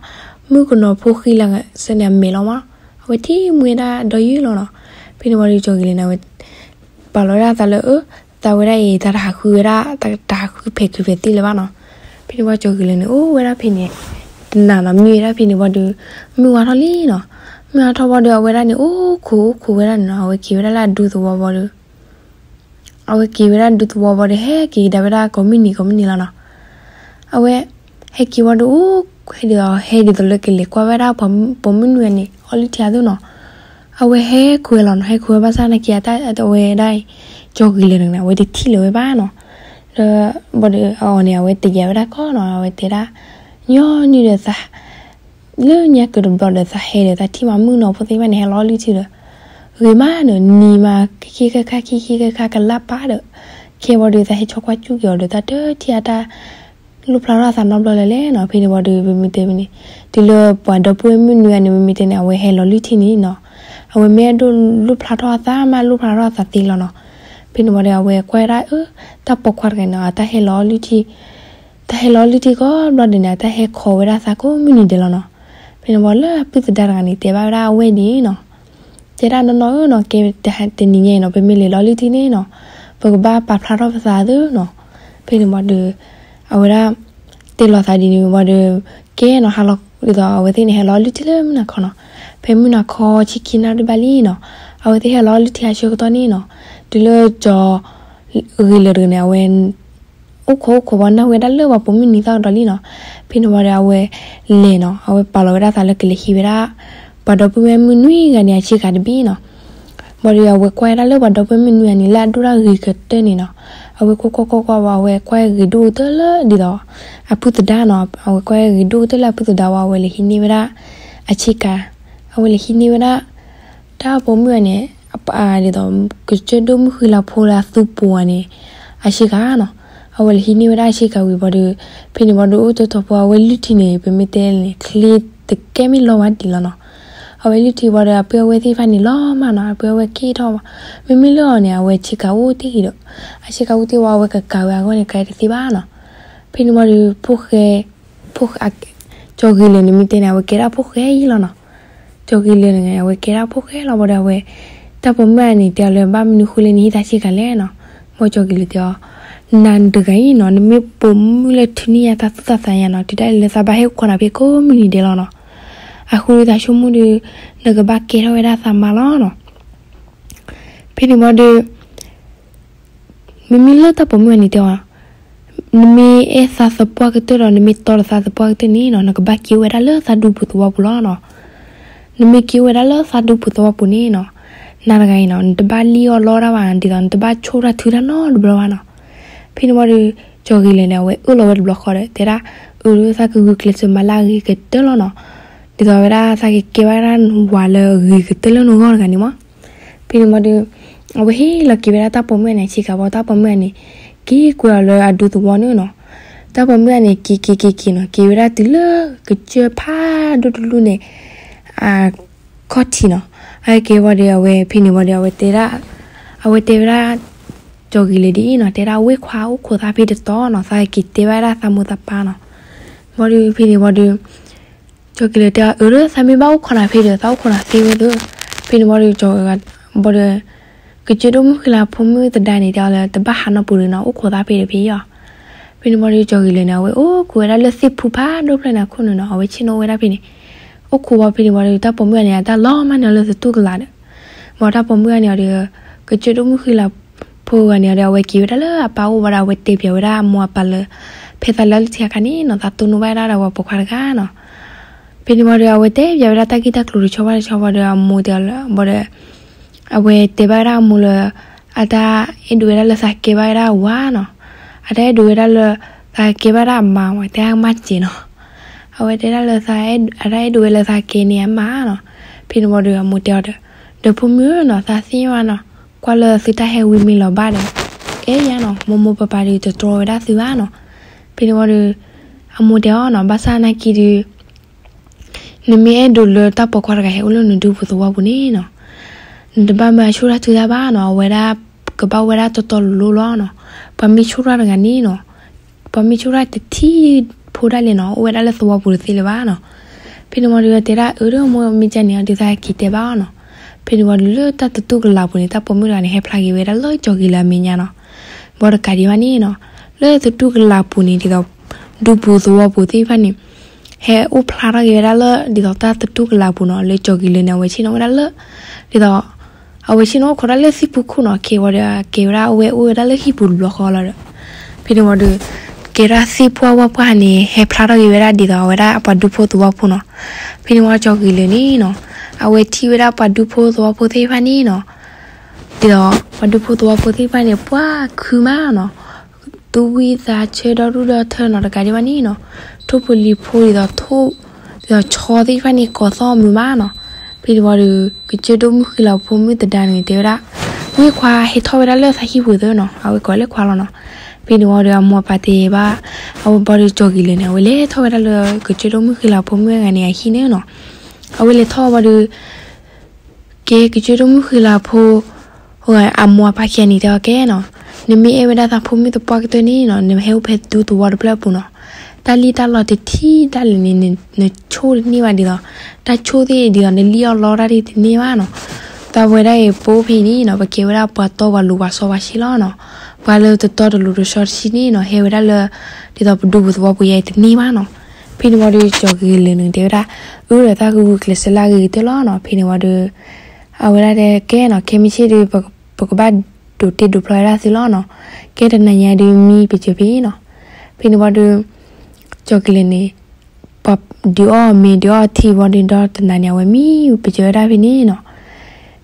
မုၣ်ကနီၤဖိဃံလၤစၢၤန့ၣ် အမဲာ်လီၤမး. အဝဲထံၣ်မှံဝဲဒၣ်ဒီးယုၢ်လီၤနီၤ. ဖဲန့ၣ်ဝံၤဒီး ကၠီၤဂ့ၤလၢာ်န့ၣ် အဝဲ ပာ်လီၤဝဲဒၣ်သးလၢ အၢ သးဝဲဒၣ်အံၤ တၢ်တဟးဃုဝဲဒၣ် တဟးဃုဖဲးခုးဖဲးသံလၢၤဘၣ်နီၤ. ဖဲန့ၣ်ဝံၤ ကၠီၤဂ့ၤလၢာ်န့ၣ် အိၣ်ဝဲဒၣ်ဖဲန့ၣ် တနၤနီၤ မံဝဲဒၣ်ဖဲန့ၣ်ဝံၤဒီး မုၢ်ဝါထီၣ်လံနီၤ. မုၢ်ဝါထီၣ်ဝံၤဒီး အဝဲဒၣ်န့ၣ် အိၣ်ခိးအိၣ်ခိးဝဲဒၣ်န့ၣ်နီၤ. အဝဲက့ၤဝဲဒၣ်လၢအဒူသဝီဝံၤဒီး အဝဲက့ၤဝဲဒၣ်ဒူသဝီဝံၤဒီး ဟဲက့ၤကဒါဝဲဒၣ်ကိးမုၢ်နံၤကိးမုၢ်နံၤလီၤနီၤ. အဝဲ ဟဲက့ၤဝံၤဒီး အိၣ် ဟဲဒ်သိး ဟဲဒ်သိးလၢကလဲၤကွၢ်ဝဲဒၣ် ပိာ်မုၣ်နွံဂၤန့ၣ် အီၣ်လုၢ်ထံအသိးနီၤ. အဝဲဟဲခိၣ်ဝဲလီၤနီၤ, ဟဲခိၣ်ဝဲဘၣ်ဆၣ်နာ်က့အတၢ်အဝဲဒၣ်အံၤ, ကၠီၤဂ့ၤလၢာ်န့ၣ် အဝဲတထံၣ်လၢၤဝဲဘၣ်နီၤ. ဒီးဘၣ်ဒီးအအီၤန့ၣ် အဝဲတယာ်ဝဲဒၣ်ကီးနီၤ, အဝဲတဲဒၣ်, ညီနုၢ်ဒီးသး လၢညါကတဘျီဒီးသးဟဲဒီးသးထံၣ်မးမုၣ်နီၤဖိသ့ၣ်တဖၣ်န့ၣ် ဟဲလီၤလုၢ်ထံဒီး, ဂ့ၤမးဒီးနံၤမး ခံခံခါခါ ခံခံခါခါ ကလၢ်ပၢ်ဒီး, ခဲဘၣ်ဒီးသးဟဲဆီကွၢ်စူၣ်က့ၤအီၤဒီး တၢ်တထံၣ်အတၢ် လိၣ်ဖျါထီၣ်အသးနီတဘျီလၢၤလဲၣ်နီၤ. ဖဲန့ၣ်ဝံၤဒီး ပမ့ၢ်တဲန့ၣ်, တုၤလၢပှၤဒီပုၢ်ဝဲၢ်မုၣ်နွံဂၤန့ၣ် မ့မ့ၢ်တဲန့ၣ် အဝဲဟဲလီၤလုၢ်ထံန့ၣ်နီၤ, အဝဲမ့ၢ်အဲၣ်ဒိးလိၣ်ဖျါထီၣ်အသးမး လိၣ်ဖျါထီၣ်အသးသ့လီၤနီၤ. ဖဲန့ၣ်ဝံၤဒီး အဝဲကွၢ်ဝဲဒၣ် အၢ တၢ်ပိာ်ခွါတဂၤန့ၣ် အတၢ်ဟဲလီၤလုၢ်ထံ တၢ်ဟဲလီၤလုၢ်ထံကိးဘျီဒ်န့ၣ် အတၢ်ဟဲခိးဝဲဒၣ်သးကိးမုၢ်နံၤဒဲးလီၤနီၤ. ဖဲန့ၣ်ဝံၤလၢအပုၢ်သဒါတဂၤန့ၣ် တဲဘၣ်ဝဲဒၣ်အဝဲၢ်ဒ်အံၤနီၤ, တဲဒၣ်နီၢ်နီၢ်ဧၢနီၤ, ကဲတနံၤညါအံၤနီၤ ပမ့ၢ်လဲၤလီၤလုၢ်ထံန့ၣ်နီၤ, ပကဘၣ်ပာ်ဖျါထီၣ်ပသးသုနီၤ. ဖဲန့ၣ်ဝံၤဒီး အဝဲဒၣ် တဲလီၤသးဒ်န့ၣ်ဝံၤဒီး ကဲနီၤ ဟါလီၤဒ်သိးအဝဲသ့ၣ်န့ၣ် ဟဲလီၤလုၢ်ထံလၢမုၢ်နၤခီနီၤ. ဖဲမုၢ်နၤခီဆံခံနၣ်ရံၣ်ဘၣ်လံနီၤ, အဝဲသ့ၣ်ဟဲလီၤလုၢ်ထံအဆၢကတီၢ်န့ၣ်နီၤ, တုၤလၢကၠီၤဂ့ၤလၢာ်တဂၤန့ၣ် အဝဲ အိၣ်ခိးအိၣ်ခိးဘၣ် နၢ်ဟူဝဲဒၣ်လၢပှၤပိာ်မုၣ်နံၤသီၣ်ကဒီးလံနီၤ. ဖဲန့ၣ်ဝံၤဒီးအဝဲလဲၤနီၤ, အဝဲပာ်လီၤဝဲဒၣ်သးလၢကလဲၤဟံးဝဲဒၣ် ပှၤဒီပုၢ်ဝဲၢ်မုၣ်နွံဂၤန့ၣ် အဆ့ကၤတဘ့ၣ်နီၤ. ဘၣ်ဒီးအဝဲကွၢ်ဝဲဒၣ်လၢပှၤဒီပုၢ်ဝဲၢ်မုၣ်နွံဂၤန့ၣ် လၢအဒိၣ်ဒၣ်ဂ့ၤကတၢၢ်န့ၣ်နီၤ. အဝဲကွၢ်ကွၢ်ကွၢ်ကွၢ်ဝံၤ အဝဲကွၢ်ဂ့ၤဒိၣ်ကတၢၢ်လၢဒ်သိး အပုၢ်သဒါနီၤ, အဝဲကွၢ်ဂ့ၤဒိၣ်ကတၢၢ်လၢအပုၢ်သဒါဝံၤ အဝဲလဲၤဟံးန့ၢ်ဝဲဒၣ် အဆ့ကၤ, အဝဲလဲၤဟံးန့ၢ်ဝဲဒၣ် တၢ်ပိာ်မုၣ်ဂၤန့ၣ် ဒ်သိး ကစၢၢ်ဒိၣ်မုၣ်ဃံလၤဖိလၢအသူပိာ်ဂၤန့ၣ် အဆ့ကၤနီၤ. အဝဲလဲၤဟံးန့ၢ်ဝဲဒၣ်အဆ့ကၤဝံၤဘၣ်ဒီး ဖဲန့ၣ်ဝံၤဒီးအိၣ်တတီၤဖိ အဝဲလုၢ်ထံန့ၣ် ပမ့ၢ်တဲန့ၣ် ချ့တကဲမ့ၢ်လီၤဝဲဒံးလီၤနီၤ. အဝဲလုၢ်ထံဝံၤဒီး အပုၢ်အဝဲၢ်သ့ၣ်တဖၣ်န့ၣ်လီၤမးနီၤ, အပုၢ်အဝဲၢ်က့ၢ်ထီၣ်ဘၣ်. မ့မ့ၢ်လၢအီၤန့ၣ် အဝဲဆ့ကၤအိၣ်တ့ၢ်ဒီး အဆ့ကၤအိၣ်တ့ၢ်ဝံၤ အဝဲကကၤဝဲအဂီၢ်န့ၣ် ကၤတသ့ဘၣ်နီၤ. ဖဲန့ၣ်ဝံၤဒီး ဖိၣ်ဃဲ ဖိၣ်ဃဲ ကၠီၤဂ့ၤလၢာ်န့ၣ် မ့ၢ်တဲန့ၣ် အဝဲကဲဒၣ်ဖိၣ်ဃဲအံၤလီၤနီၤ. ကၠီၤဂ့ၤလၢာ်န့ၣ် အဝဲကဲဒၣ်ဖိၣ်ဃဲလီၤဘၣ်ဒီး အဝဲ တၢ်ပိာ်မုၣ်ဂၤန့ၣ် တဲအီၤလၢ ဘၣ်မနုၤဃိလၢနဟံးတၢ်ဆ့ကၤလဲၣ်နီၤ. ဘၣ်ကၠီၤဂ့ၤလၢာ်တဲအီၤ, နၤတဂၤအံၤနီၤ နမ့ၢ်ပိာ်မုၣ်လၢထုးန့ၢ်ယၤတၢ်သူၣ်တၢ်သးညါနီၤ, တုၤဒၣ်လဲာ်လၢသးဘၣ်ဟဲအိၣ်ခိးနၤဖဲကိးမုၢ်နံၤဒဲးလီၤနီၤ. အဃိသးဆိကမိၣ်ဒီး နကဘၣ်ကဲထီၣ်ဝဲဒၣ်သးမါလီၤနီၤ. ဖဲန့ၣ်ဝံၤဒီး မ့မ့ၢ်လၢတၢ်ပိာ်မုၣ်ဂၤန့ၣ်တဲအီၤ, နမ့ၢ်အဲၣ်သးသပှၢ်ကတၢၢ်ဒီး နမ့ၢ်တီဒီးသးသပှၢ်ကတၢၢ်န့ၣ်နီၤ နကဘၣ်က့ၤအိၣ်ဝဲဒၣ်လၢသးဒူပူၤသဝီပူၤလီၤနီၤ. နမ့ၢ်က့ၤအိၣ်ဝဲဒၣ်လၢသးဒူပူၤသဝီပူၤန့ၣ်နီၤ, နၤတဂၤအံၤနီၤ နတဘၣ်လံၣ်အီၣ်လီတၢ်ဘၣ် ဒ်သိးနတဘၣ်ဆိၣ်တၢ်ထုတၢ်နီတဘျီဘၣ်နီၤ. ဖဲန့ၣ်ဝံၤဒီး ကၠီၤဂ့ၤလၢာ်န့ၣ် အဝဲအၢၣ်လီၤဝဲတဘျီဃီဒီး တဲဒၣ်, အၢ သးကဂုာ်ကျဲးစၢးမၤလၢအဂ့ၤကတၢၢ်လီၤနီၤ. ဒ်သိးဝဲဒၣ်သးကကဲဘၣ်ဝဲဒၣ်ဝၤလၢအဂ့ၤကတၢၢ်လၢနဂီၢ်တဂၤန့ၣ်မး. ဖဲန့ၣ်ဝံၤဒီး အဝဲဟ့ၣ်လီၤက့ၤဝဲဒၣ်တၢ်ပိာ်မုၣ်ဂၤန့ၣ် ဆ့ကၤဝံၤ တၢ်ပိာ်မုၣ်ဂၤန့ၣ် က့ၤကွဲးအီၤလၢအဒူသဝီန့ၣ်နီၤ. တၢ်ပိာ်မုၣ်ဂၤန့ၣ် က့ၤက့ၤက့ၤက့ၤနီၤ က့ၤဝဲဒၣ်တုၤလၢကစၢၢ်ဖးဒိၣ်တလူၢ်န့ၣ် အခီၣ်ထံးနီၤ. အကဲဝံၤဒီး အဝဲဖဲန့ၣ်ဝံၤဒီး အဝဲတဲဒၣ်, အဝဲတဲဝဲဒၣ် ကၠီၤဂ့ၤလၢာ်ဒ်အံၤနီၤ, တဲဒၣ် ဝ့ၢ်ခွါ အိၣ်ခိးသးဖဲတတီၤနီၤ, သးက့ၤတဲဘၣ်ဝဲဒၣ်သးမိၢ်သးပၢ်နီၤ. ဘၣ်ဒီးဖဲန့ၣ်ဝံၤဒီး ကၠီၤက့ၤလၢာ်တဲအီၤ အၢ သးမ့ၢ်ဘၣ်အိၣ်ခိးနၤဖဲဒီး သးအိၣ်ခိးနၤသ့ဝဲသ့. ဖဲန့ၣ်ဝံၤဒီး ကၠီၤ, ဘၣ်ဒီး ကစၢၢ်ဒိၣ်မုၣ်ဃံလၤဖိမုၣ်သဒါန့ၣ် တဲအီၤလၢ တဘၣ်ဟးနီတပူၤဒီးနီၤ, အိၣ်ခိးသးဖဲဒီးဖဲအံၤအီၤ. ဖဲန့ၣ်ဝံၤဒီး ကၠီၤက့ၤလၢာ်န့ၣ် အဝဲအိၣ်ခိးဝဲဒၣ်လၢသ့ၣ်ဖူဖးဒိၣ်ဖျၢၣ်န့ၣ်အခိၣ်န့ၣ်နီၤ, အဝဲဆ့ၣ်နီၤအိၣ်ဝဲဒၣ်ဖဲန့ၣ်. အိၣ်ခိးဝံၤဖဲန့ၣ်ဝံၤဒီး တၢ်ပိာ်မုၣ်ဂၤန့ၣ် အတၢ်လီၤမၢ်န့ၢ်အီၤလၢသတူၢ်ကလာ်ဒီး ဘၣ်တၢ်ပိာ်မုၣ်ဂၤန့ၣ်ဒီး ကစၢၢ်ဒိၣ်မုၣ်ဃံလၤဖိဂၤန့ၣ်ဒီး အဝဲက့ၤဝဲဒၣ်လၢအပၢ်အိၣ်ဘၣ်ဒီး အဝဲတဲပၠးဝဲဒၣ်အမိၢ်အပၢ်လၢ ဖဲသးလၢလုၢ်ထံအခါန့ၣ်နီၤ သးတိၢ်နီၣ်ဘၣ်ဝဲဒၣ်ဒီးပှၤပိာ်ခွါတဂၤနီၤ. ဖဲန့ၣ်ဝံၤဒီး အဝဲတဲပၠးဝဲဒၣ်တၢ်ဂ့ၢ်တၢ်ကျိၤတဆီဘၣ်တဆီဝံၤဒီး အမိၢ်တဲအီၤလၢ ဘၣ်ဒီး အဝဲတဲဘၣ်ဝဲဒၣ်အမိၢ်လၢ အတၢ်အဲၣ်ဒိးဝဲဒၣ်လၢသးကဲဘၣ်ဝဲဒၣ်အဝၤနီၤ, အတၢ်အဲၣ်ဒိးဝဲဒၣ်လၢ သးကဲဘၣ်ဝဲဒၣ်အမါဝဲ တဲအမါစဲးနီၤ. အဝဲတဲဒၣ်လၢ အတၢ်အဲၣ်ဒိးဝဲလၢသးကဲန့ၣ်အမါနီၤ. ဖဲန့ၣ်ဝံၤဒီး အမိၢ်တဲအီၤဒီး ဒီးဖိမုၣ်ဧၢနီၤ သးသ့ၣ်ညါဘၣ်နီၤ ကွၢ်လၢသုတၢ်ဟဲဝံမ့ၢ်လီၤဘၣ်ဒီး အဲၣ်ယါနီၤ မိၢ်မိၢ်ပၢ်ပၢ်ဒီးတတြီဝဲဒၣ်သုဘၣ်နီၤ. ဖဲန့ၣ်ဝံၤဒီး အမိၢ်တဲအီၤနီၤ ဘၣ်ဆၣ်နာ်က့ဒီး နမ့ၢ်အဲၣ်ဒိးလၢတၢ်ပိာ်ခွါတဂၤဟဲအိၣ်လၢနဒူပူၤသဝီပူၤန့ၣ်နီၤ နတဘၣ်မၢအဆိၣ်တၢ်ထုတၢ်ဘၣ်နီၤ အဝဲဒၣ် ကဘၣ်အိၣ်ဝဲဒၣ်တီတီလိၤလိၤလီၤနီၤ. ပှၤမ့ၢ်ဆိၣ်တၢ်တဂၤန့ၣ်နီၤ ပှၤမ့ၢ်ဆိၣ်တၢ်တထံၣ်ဖိဒၣ်လဲာ်နီၤ အိၣ်ဝဲဒၣ်လၢသဝီပူၤတသ့လၢၤဘၣ်နီၤ. ဖဲန့ၣ်ဝံၤဒီးတဲဒၣ် အၢ ဒီးမိၢ်မ့ၢ်ကန့ၣ်အီၤဒီးသးက့ၤတဲဘၣ်အီၤနီၤ. ဖဲန့ၣ်ဝံၤဒီးလၢတၢ်သတူၢ်ကလာ်ပူၤန့ၣ် တၢ်ပိာ်မုၣ်တဂၤန့ၣ် ဟဲဖျါက့ၤဝဲဒၣ်လၢကၠီၤက့ၤလၢာ်အမဲာ်ညါနီၤ. ဘၣ်တကးဒံးဘၣ်န့ၣ်နီၤ လၢသတူၢ်ကလာ်ပူၤန့ၣ်ဒ်သိး ဒူပူၤသဝီပူၤသ့ၣ်တဖၣ်န့ၣ် ဟဲအိၣ်ဖျါထီၣ်က့ၤဝဲဒၣ်လၢ ဒ်သိးတၢ်သတူၢ်ကလာ်ပူၤနီၤ လၢကၠီၤက့ၤလၢာ်န့ၣ် အဝဲဆ့ၣ်နီၤဝဲဒၣ်လၢ ဒ်သိး အဝဲဆ့ၣ်နီၤအိၣ်ခိးဒၣ်လၢသ့ၣ်ဖူခိၣ်နီၤ ကဲဝံၤဒီး ကဲဝဲဒၣ်အဝဲအိၣ်ဝဲဒၣ်လၢဟံၣ်ပူၤတဘျီဃီလီၤဒီး ဖဲန့ၣ်ဝံၤဒီး ကဲဒၣ်သ့ၣ်ဖူအဝၢ်ပှၢ်န့ၣ် ဟဲဖျါထီၣ်က့ၤဝဲဒၣ်ဒ်သိးအဝဲဒၣ်အပှၤဒူဖိသဝီဖိနီၤ. ဖဲန့ၣ်ဝံၤကၠီၤက့ၤလၢာ်န့ၣ်နီၤ အဝဲထံၣ်ဝဲဒၣ်ပှၤဒူဖိသဝီဖိသ့ၣ်တဖၣ်န့ၣ်နီၤ, ဒ်သိးပှၤဒူဖိသဝီဖိသ့ၣ်တဖၣ်န့ၣ် ပှၤခုမးနီၤ, သူၣ်ဝံသးဆၢ ဒီဒူၣ်ဒီထၢနီၤ, တကးဒံးဘၣ်န့ၣ်နီၤ, ထိၣ်ဖိလံၤဖိဒ်သိးထိၣ် ဒ်သိးဆီသ့ၣ်တဖၣ်န့ၣ် ကိးသီၣ်မုာ်မးနီၤ. ဖဲန့ၣ်ဝံၤဒီး ကစၢၢ်ဒိၣ်မုၣ်ဃံလၤဖိမုၣ်သဒါန့ၣ် တဲဝဲဒၣ်, ဝ့ၢ်ခွါဟဲထီၣ်ဝဲဒၣ်လၢသးဟံၣ်ပူၤသ့နီၤ, အဝဲကိးလၢခွါလီၤနီၤ. ဖဲန့ၣ်ဝံၤဒီး အမိၢ်အပၢ်တဲဘၣ် အဝဲဘၣ်ဒီး ကၠီၤက့ၤလၢာ်န့ၣ် အဝဲလဲၤထီၣ်ဝဲဒၣ်လၢ ကစၢၢ်ဒိၣ်မုၣ်ဃံလၤဖိမုၣ်အဂၤန့ၣ်အဟံၣ်န့ၣ်နီၤ. အဝဲလဲၤထီၣ်ဝံၤဒီး ကဲကစၢၢ်ဒိၣ်မုၣ်ဃံလၤဖိ အမိၢ်အပၢ်ခံဂၤန့ၣ်တဲအီၤကဲနီၤ, နမ့ၢ်အဲၣ်ဝဲဒၣ်သးဖိမုၣ်သပှၢ်ကတၢၢ်န့ၣ်နီၤ, နဟဲအိၣ်ဖဲဒူသဝီတဖျၢၣ်အပူၤနီၤ. တၢ်လံၣ်တၢ်လီတထံၣ်ဒၣ်လဲာ်န့ၣ် နဆိၣ်တန့ၢ်ဘၣ်ဒ်သိး တၢ်ဆိၣ်သ့ၣ်ဒ်သိး နလံၣ်အီၣ်လီတၢ်ဒ်တန့ၢ်ဘၣ်နီၤ. သးဝဲဒၣ်အံၤ ပအိၣ်ဖဲအံၤန့ၣ်နီၤ, ပကဲဝဲဒၣ်ပှၤတီပှၤလိၤပှၤစီပှၤဆှံလီၤနီၤ. ပှၤလၢတတီတလိၤတစီတဆှံန့ၣ်နီၤ, ဟဲဝဲဒၣ်လၢ ဒ်သိးပဒူပသဝီပူၤယါအံၤတန့ၢ်ဘၣ်နီၤ. ဖဲန့ၣ်ဝံၤဒီး ကၠီၤက့ၤလၢာ်န့ၣ် တဲဝဲဒၣ်, အၢဒီးသးကဂုာ်ကျဲးစၢးလၢအဂ့ၤကတၢၢ်လီၤနီၤ. ဖဲန့ၣ်ဝံၤဒီး အဝဲဒၣ်တဲကဲနီၤ, ခဲမုၢ်ဆ့ၣ်ဒီး ပကဘၣ်ဒိးတ့ဒိးဖျီဝဲဒၣ်သုလီၤနီၤ. ကဲတနၤညါဒီးမံပစၢၤဖဲနီၤ. ဖဲန့ၣ်ဝံၤဒီး ကၠီၤက့ၤလၢာ်န့ၣ် ပှၤဒုးအီၣ်မ့ၤဒုးအီၣ်ထံဝံၤဒီး ဒီတနၤန့ၣ် အဝဲမံပစၢၤဝဲဒၣ်ဖဲန့ၣ်နီၤ.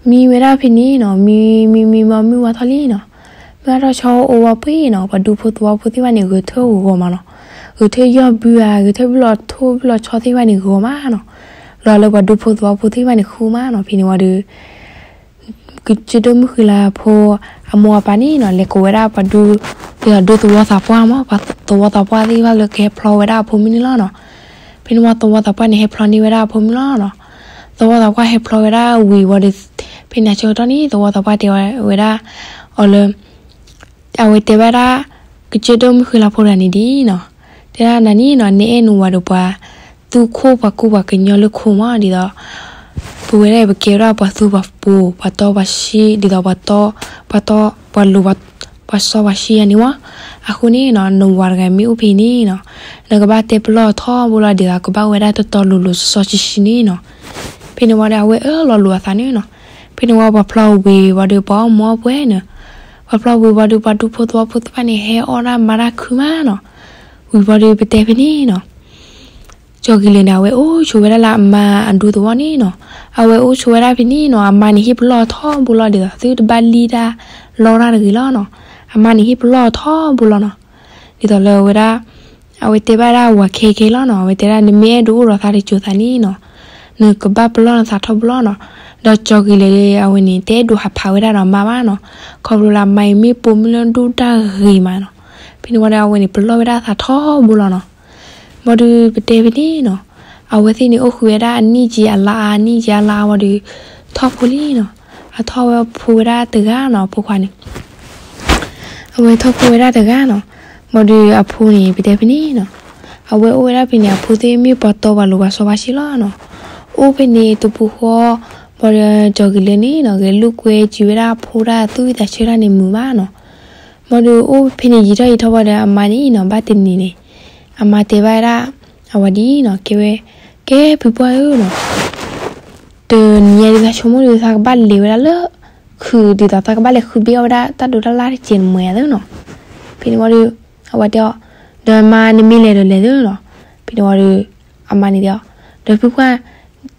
မံဝဲဒၣ်ဖဲန့ၣ်နီၤ, မံ မံ မံ မံမံမံမံမံထီၣ်လံနီၤ. မ့ၢ်ထီၣ်ဆီအိၣ်ဝဲပှဲၤနီၤ, ပှၤဒူဖိသဝီဖိသ့ၣ်တဖၣ်န့ၣ် ဂဲၤထၢၣ်ဂီၤမးနီၤ. ဂဲၤထၢၣ်ယီၢ်ဘုဧါ, ဂဲၤထၢၣ်ဘုလီၤထိၣ်ဘုလီၤဆီသ့ၣ်တဖၣ်န့ၣ် ဂီၤမးနီၤ. လီၤလၢပှၤဒူဖိသဝီဖိသ့ၣ်တဖၣ်န့ၣ် ဃုမးနီၤ. ဖဲန့ၣ်ဝံၤဒီး ကစၢၢ်ဒိၣ်မုၣ်ဃံလၤဖိ အမိၢ်အပၢ်န့ၣ်နီၤ, လဲၤကိးဝဲဒၣ်ပှၤဒူ ဒ်သိးဒူသဝီသးပှၢ်မး, ပှၤသဝီသးပှၢ်သ့ၣ်တဖၣ်လၢကဟဲဖျီဝဲဒၣ်အဖိမုၣ်န့ၣ်လီၤနီၤ. ဖဲန့ၣ်ဝံၤ သဝီသးပှၢ်န့ၣ် ဟဲဖျီန့ၢ်ဝဲဒၣ်အဖိမုၣ်လီၤနီၤ. သဝီသးပှၢ်ဟဲဖျီဝဲဒၣ်ဝံၤဝံၤဒီး ဖဲန့ၣ်အဆၢကတီၢ်န့ၣ် သဝီသးပှၢ်တဲဝဲဒၣ်အီၤလၢ အဝဲတဲဘၣ်ဒၣ် ကစၢၢ်ဒိၣ်မုၣ်ဃံလၤဖိတဂၤန့ၣ်ဒ်နီၤ, တဲဒၣ်နၤန့ၣ်နီၤ, နအဲၣ်နဝၤဒီးပှၤသူခိၣ်ပှၤကူပှၤကညီလၢခိၣ်မး, ဒ်သိး ပဝဲဒၣ်ပကဲဝဲဒၣ်ပှၤသူပှၤပိၤ ပှၤတီပှၤဆှံ ဒ်သိးပှၤတီ ပှၤတီ ပှၤလိၤ ပှၤစီပှၤဆှံယါန့ၣ်မး. အဃိန့ၣ်နီၤ နဝၤတဂၤမ့ၢ်အိၣ်ဖဲန့ၣ်နီၤ, နကဘၣ်တဲပလီၢ်ထီဘိလီၤ, ဒ်သိးကဘၣ်အိၣ်ဝဲဒၣ်တီတီလိၤလိၤစီစီဆှံဆှံန့ၣ်နီၤ. ဖဲန့ၣ်ဝံၤဒီး အဝဲအၢၣ်လီၤလိာ်အသးန့ၣ်နီၤ. ဖဲန့ၣ်ဝံၤပှၤဖျီဝံၤဝံၤဒီး ပှၤအီၣ်မူအီၣ်ပှဲၤန့ၣ်, ပှၤဖျီဝံၤဝံၤဒီး ပှၤဒူဖိသဝီဖိသ့ၣ်တဖၣ်န့ၣ် ဟဲအီၣ်ဒၣ်မၤတၢ်ခုမးနီၤ. ဝံၤဝံၤဒီး ပတဲဖဲန့ၣ်နီၤ ကၠီၤက့ၤလၢာ်န့ၣ် အဝဲအိၣ်ဆိးဝဲဒၣ်လၢအမါအဒူသဝီန့ၣ်နီၤ. အဝဲအိၣ်ဆိးဝဲဒၣ်ဖဲန့ၣ်နီၤ, အမါန့ၣ်ဟ့ၣ်ပလီၢ်ထီဘိလီၤ, ဒ်သိးသုတဘၣ်လံၣ်တၢ်လီတၢ်တဂ့ၤလီၤနီၤ. အမါန့ၣ်ဟ့ၣ်ပလီၢ်ထီဘိလီၤနီၤ. ဒ်သိးလၢဝဲဒၣ် အဝဲတဲဘၣ်ဒၣ်ဝၤခဲခဲလီၤနီၤ. အဝဲတဲဒၣ် နမ့ၢ်အဲၣ်ဒိးအိၣ်ဒီးသးတစိၤသးန့ၣ်နီၤ, နကဘၣ်ပလီၢ်နသးထီဘိလီၤနီၤ. ဒီးကၠီၤက့ၤလၢာ်အဝဲန့ၣ် တအဲၣ်ဒိးဟးဖးဝဲဒၣ်ဒီးအမါဘၣ်နီၤ. ခီဖျိလၢအမါအံၤမ့ၢ်ပိာ်မုၣ်လၢဒိၣ်တၢ်ဂ့ၤမးနီၤ. ဖဲန့ၣ်ဝံၤဒီး အဝဲန့ၣ်ပလီၢ်ဝဲဒၣ်အသးထီဘိလီၤနီၤ. ဘၣ်ဒီးပတဲဖဲန့ၣ်နီၤ, အဝဲသ့ၣ်န့ၣ်အိၣ်ဃုာ်ဝဲဒၣ်အနံၣ်က့ၤအလါအါ အနံၣ်က့ၤအလါအါဝံၤဒီး ထီၣ်ဖိလံနီၤ. အထီၣ်ဝဲဖိဝဲဒၣ်တဂၤနီၤ, အဖိခွါန့ၣ် အဝဲထီၣ်ဖိဝဲဒၣ်တဂၤနီၤ. ဘၣ်ဒီးအဖိန့ၣ် ပတဲဖဲန့ၣ်နီၤ, အဝဲအိၣ်ဝဲဒၣ်ဖဲန့ၣ် အဖိသ့ၣ်မ့ၢ်ပှၤတီပှၤလိၤပှၤစီပှၤဆှံလီၤနီၤ. အိၣ်ဖဲန့ၣ်တပူၤဃီ, ဘၣ်ဒီးကၠီၤက့ၤလၢာ်န့ၣ်နီၤ ဂဲၤလိာ်ကွဲစူၤဝဲဒၣ်အဖိဒၣ်သူၣ်ဝံသးဆၢတၢ်န့ၣ်မုာ်မးနီၤ. ဘၣ်ဒီးအိၣ်ဖဲန့ၣ်ယံာ်ထီၣ်ယံာ်ထီၣ်ဘၣ်ဒီး အမါန့ၣ်နီၤ ဘၣ်တနံၤန့ၣ် အမါတဲဘၣ်ဝဲဒၣ် အဝၤဒ်နီၤ, ကဲဝဲ ကဲဖုပှၢ်ဧၢနီၤ, တနံၤညါဒ်သးဆိကမိၣ်ဒီး သးကဘၣ်လဲၤဝဲဒၣ်လၢ ခုးဒ်သိး သးကဘၣ်လဲၤဃုဘ့ၣ်အီၣ်ဝဲဒၣ်တၢ်ဒိးတၢ်လၣ်တစဲးနမှဲအသၢနီၤ. ဖဲန့ၣ်ဝံၤဒီး အဝၤတဲအီၤ, ဒီးမါနမ့ၢ်လဲၤဒီးလဲၤသၢနီၤ. ဖဲန့ၣ်ဝံၤဒီး အမါန့ၣ်တဲအီၤ, ဒီးဖုပှၢ်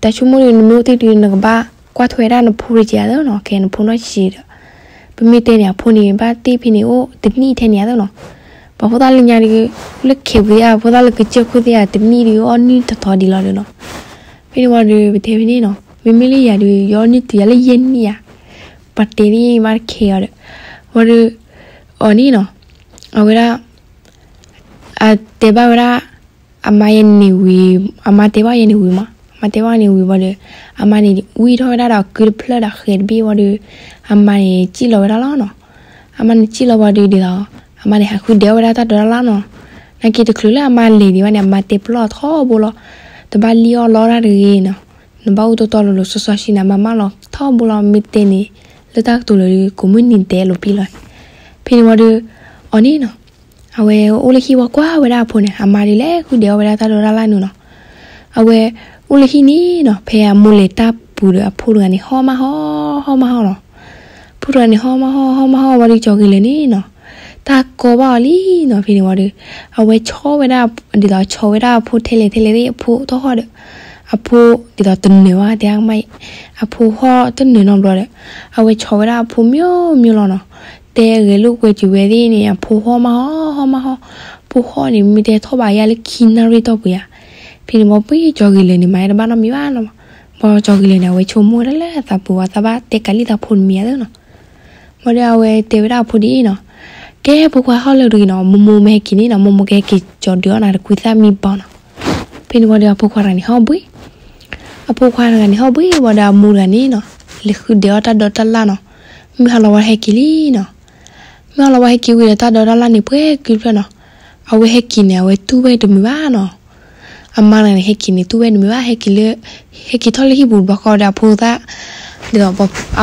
တၢ်ဆိကမိၣ်ဒီး နမ့ၢ်အိၣ်တ့ၢ်ဒီး နကဘၣ်ကွၢ်ထွဲဝဲဒၣ်နဖိတက့ၢ်အသၢနီၤ, ကဲနဖိနီၢ်ဆံးဒီး ပမ့ၢ်တဲန့ၣ် အဖိန့ၣ် ဘၣ်တ့ၢ်ဖဲန့ၣ်အိၣ်တနံၣ်ထဲန့ၣ်အသၢနီၤ. ပှၤဖိသၣ်လၢညါဒီး လၢခဲးပူၤသ့ၣ်ဧါ, ဖိသၣ်လၢကစၢၢ်ခိၣ်သ့ၣ်ဧါ, တနံၣ်ဒီးအီၣ်နံၣ်ထီထီဒ်လီၤဒီးနီၤ. ဖဲန့ၣ်ဝံၤဒီး ပတဲဖဲန့ၣ်နီၤ, မ့မ့ၢ်လၢယၤဒီး ယအီၣ်နံၣ်တုၤယၤလၢယဲၢ်နံၣ်ဧါ, ပှၤတဲဒ်မါတခဲအီၤဒီး, ဝံၤဒီး အီၤန့ၣ်နီၤ, အဝဲဒၣ် အတဲဘၣ်ဝဲဒၣ် အမါယဲန့ၣ်ဝံၤ, အမါတဲဘၣ်ယဲန့ၣ်ဝံၤမး, အမါတဲဘၣ်န့ၣ်ဝံၤဝံၤဒီး အမါန့ၣ်ဝံထီၣ်ဝဲဒၣ်ဒီးကုတဖျၢၣ်ဒီးဃဲၤတဘ့ၣ်ဝံၤဒီး အမါန့ၣ်စံၣ်လီၤဝဲဒၣ်လီၤနီၤ. အမါန့ၣ်စံၣ်လီၤဝံၤဒီးဒ်သိး အမါန့ၣ်ဟးဃုဒဲးအီၣ်ဝဲဒၣ်တၢ်ဒိးတၢ်လၣ်နီၤ. နာ်က့တချုးလၢအမါလဲၤဒံးဘၣ်န့ၣ် အမါတဲပလီၢ်ထီဘိလီၤ, တဘၣ်လံၣ်အီၣ်လီတၢ်တဂ့ၤနီၤ, နဘၣ်အိၣ်တီတီလိၤလိၤစီစီဆှံန့ၣ် မၤမၢလီၤထီဘိလီၤ, မ့ၢ်တဲန့ၣ် လၢတၢ်ကတိၤလၢၤဒီး ကိးမုၢ်နံၤတဲလိာ်ပံလီၤ. ဖဲန့ၣ်ဝံၤဒီး အီၤန့ၣ်နီၤ အဝဲအိၣ်လၢဟံၣ်ဝံၤကွၢ်ဝဲဒၣ်အဖိန့ၣ် အမါဒုးလဲၤဃုဒဲးအီၣ်ဝဲဒၣ်တၢ်ဒိးတၢ်လၣ်န့ၣ်နီၤ. အဝဲအိၣ်လၢဟံၣ်န့ၣ်နီၤ ဖဲအမိၢ်လဲၤတၢ်ပူၤဒီးအဖိတဂၤန့ၣ် ဟီၣ်မးဟီၣ် ဟီၣ်မးဟီၣ်လီၤ. ဖိတဂၤန့ၣ်ဟီၣ်မးဟီၣ်ဟီၣ်မးဟီၣ်ဝံၤဒီး ကၠီၤက့ၤလၢာ်န့ၣ်နီၤ တၢ်ကီဘၣ်အီၤလံနီၤ. ဖဲန့ၣ်ဝံၤဒီး အဝဲဆီဝဲဒၣ် ဒ်သိးဆီဝဲဒၣ်အဖိထဲလဲၣ်ထဲလဲၣ်သ့ၣ်အဖိထီၣ်ဃီဒီး အဖိဒ်သိးတနၢၤဘၣ်တဲအါကမၣ်အံၤ, အဖိဟီၣ်တနၢၤနီတဘျီဒီး, အဝဲဆီၣ်ဝဲဒၣ်အဖိမ့ၢ်မ့ၢ်လီၤနီၤ. တဲဂဲၤလိာ်ကွဲစၢၤဝဲသ့ၣ်န့ၣ် အဖိဟီၣ်မးဟီၣ် ဟီၣ်မးဟီၣ်, ဖိဟီၣ်န့ၣ် မ့ၢ်တဲထီၣ်ဘးယါလၢခံနၣ်ရံၣ်တီၢ်ပူၤယါ. ဖဲန့ၣ်ဘီပှ့ၤကၠီၤက့ၤလၢာ်န့ၣ် မၤတဘၣ်နီတမံၤဘၣ်နီၤ. ဘီကၠီၤက့ၤလၢာ်န့ၣ် အဝဲဆိကမိၣ်ဝဲဒၣ်လၢအသးပူၤဝဲ သးဘၣ်တဲကးလံၣ်သးဖိတမံၤယါသ့နီၤ. ဘၣ်ဒီးအဝဲတဲဝဲဒၣ်အဖိဒ်အံၤနီၤ, ကဲဖိခွါဟီၣ်လၢတဂ့ၤနီၤ, မိၢ်မိၢ်မ့ၢ်ဟဲက့ၤန့ၣ်နီၤ, မိၢ်မိၢ်ကဟဲက့ၤကၠီၤဒုးအီၣ်နၤတကွံသၣ်မံဘီနီၤ. ဖဲန့ၣ်ဝံၤဒီး အဖိခွါတဂၤန့ၣ်ဟီၣ်ဘှံး, အဖိခွါတဂၤန့ၣ်ဟီၣ်ဘှံးဝံၤဒီး အမိၢ်တဂၤန့ၣ်နီၤ, လဲၤဃုဒဲးအီၣ်တၢ်ဒိးတၢ်လၣ်နီၤ. မုၢ်ဟါလီၤဝံၤဟဲက့ၤလံနီၤ. မုၢ်ဟါလီၤဝံၤဟဲက့ၤဝံၤဒီး တၢ်ဒိးတၢ်လၣ်န့ၣ် ပှဲၤကွံာ်ဖျၢၣ်နီၤ. အဝဲဟဲက့ၤန့ၣ် အဝဲတူၢ်ဝဲတမုာ်ဘၣ်နီၤ. အမါတဂၤန့ၣ် ဟဲက့ၤန့ၣ် တူၢ်ဝဲတမုာ်ဘၣ်, ဟဲက့ၤလၢ ဟဲက့ၤထီၣ်လၢဟံၣ်ပူၤတဘျီဃီဒီး အဖိသၣ် ဒ်သိး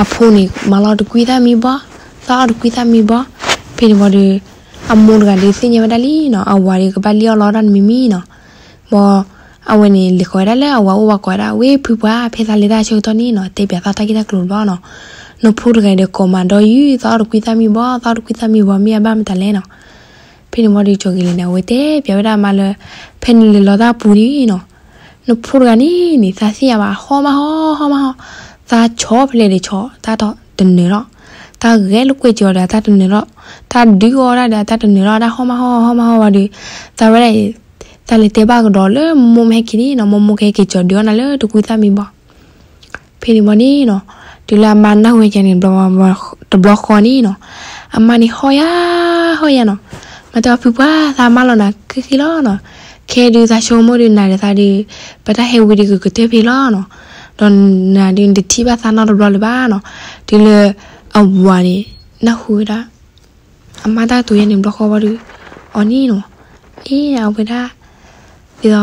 အဖိန့ၣ် မၤလီၤတကွံသၣ်မံဘီ, သၣ်အီၣ်တကွံသၣ်မံဘီ. ဖဲန့ၣ်ဝံၤဒီး အမိၢ်တဂၤဒီးသ့ၣ်ညါဝဲဒၣ်လံနီၤ, အဝၤဒီးကဘၣ်လံၣ်အီၣ်လီတၢ်တမံၤမံၤနီၤ. ဘီ အဝဲန့ၣ်လဲၤဃီၤဝဲဒၣ်လၢအဝၤအိၣ်ဝဲကိးဝဲဒၣ်, ဝ့ၢ်ဖုပှၤ ဖဲသးလဲၤတၢ်ဆၢကတီၢ်န့ၣ်နီၤ, တဲပၠးသးတၢ်ဂ့ၢ်တၢ်ကျိၤတဘျီနီၤ. နဖိတဂၤဒီးကိးမးဒီးယုၢ် သၣ်အီၣ်တကွံသၣ်မံဘီ, သၣ်အီၣ်တကွံသၣ်မံဘီ မ့ၢ်အဘၣ်မတၤလဲၣ်နီၤ. ဖဲန့ၣ်ဝံၤဒီး ကၠီၤက့ၤလၢာ်န့ၣ် အဝဲတဲပၠးဝဲဒၣ်အမါလၢ ဖဲနလဲၤလီၤတၢ်ပူၤန့ၣ်နီၤ, နဖိတဂၤန့ၣ်န့ၣ် သးသ့ၣ်ညါဘၣ် ဟီၣ်မးဟီၣ် ဟီၣ်မးဟီၣ်, သးဆီၣ်ဖဲလဲၣ်ဒီးဆီၣ်, တၢ်တနၢၤထီၣ်, တၢ်ဂဲၤလိာ်ကွဲစၢၤအီၤဒီး တၢ်တနၢၤထီၣ်, တၢ်ဒုးအီၣ်ဒၣ်ဒီး တၢ်တနၢၤထီၣ်, တၢ်ဟီၣ်မးဟီၣ် ဟီၣ်မးဟီၣ်ဝံၤဒီး သးဝဲဒၣ်အံၤ သးလဲၤတဲဘၣ်ကဒီးလၢမိၢ်မိၢ်မ့ၢ်ဟဲက့ၤန့ၣ်နီၤ, မိၢ်မိၢ်ကဟဲက့ၤကၠီၤဒုးအီၣ်နၤလၢတကွံသၣ်မံဘီ. ဖဲန့ၣ်ဝံၤန့ၣ်နီၤ, တုၤလၢအမါနၢ်ဟူဝဲန့ၣ် တဘျီဃီန့ၣ်နီၤ, အမါန့ၣ်ဟီၣ်ယါ ဟီၣ်ယါနီၤ. မၤတဲအီၤ ဖုပှၤ သးမၢလီၤနၤဃံဃံလီၤနီၤ. ခဲဒုးသးဆိကမိၣ်ဒုး နၤဒီးသးဒုး ပတၢ်ဟဲဝံၤဒုးကကတၢၢ်ဖဲလီၤနီၤ. ဒီးနၤဒုးနတထံၣ်ဘၣ်သးနီတဘျီလၢၤဘၣ်နီၤ. တုၤလၢအဝၤန့ၣ် နၢ်ဟူဝဲဒၣ် အမါတၢ်ကတိၤယဲန့ၣ် ဘျီဃီဝံၤဒီး အီၤန့ၣ်နီၤ, အ့ အဝဲဒၣ် ဒ်သိး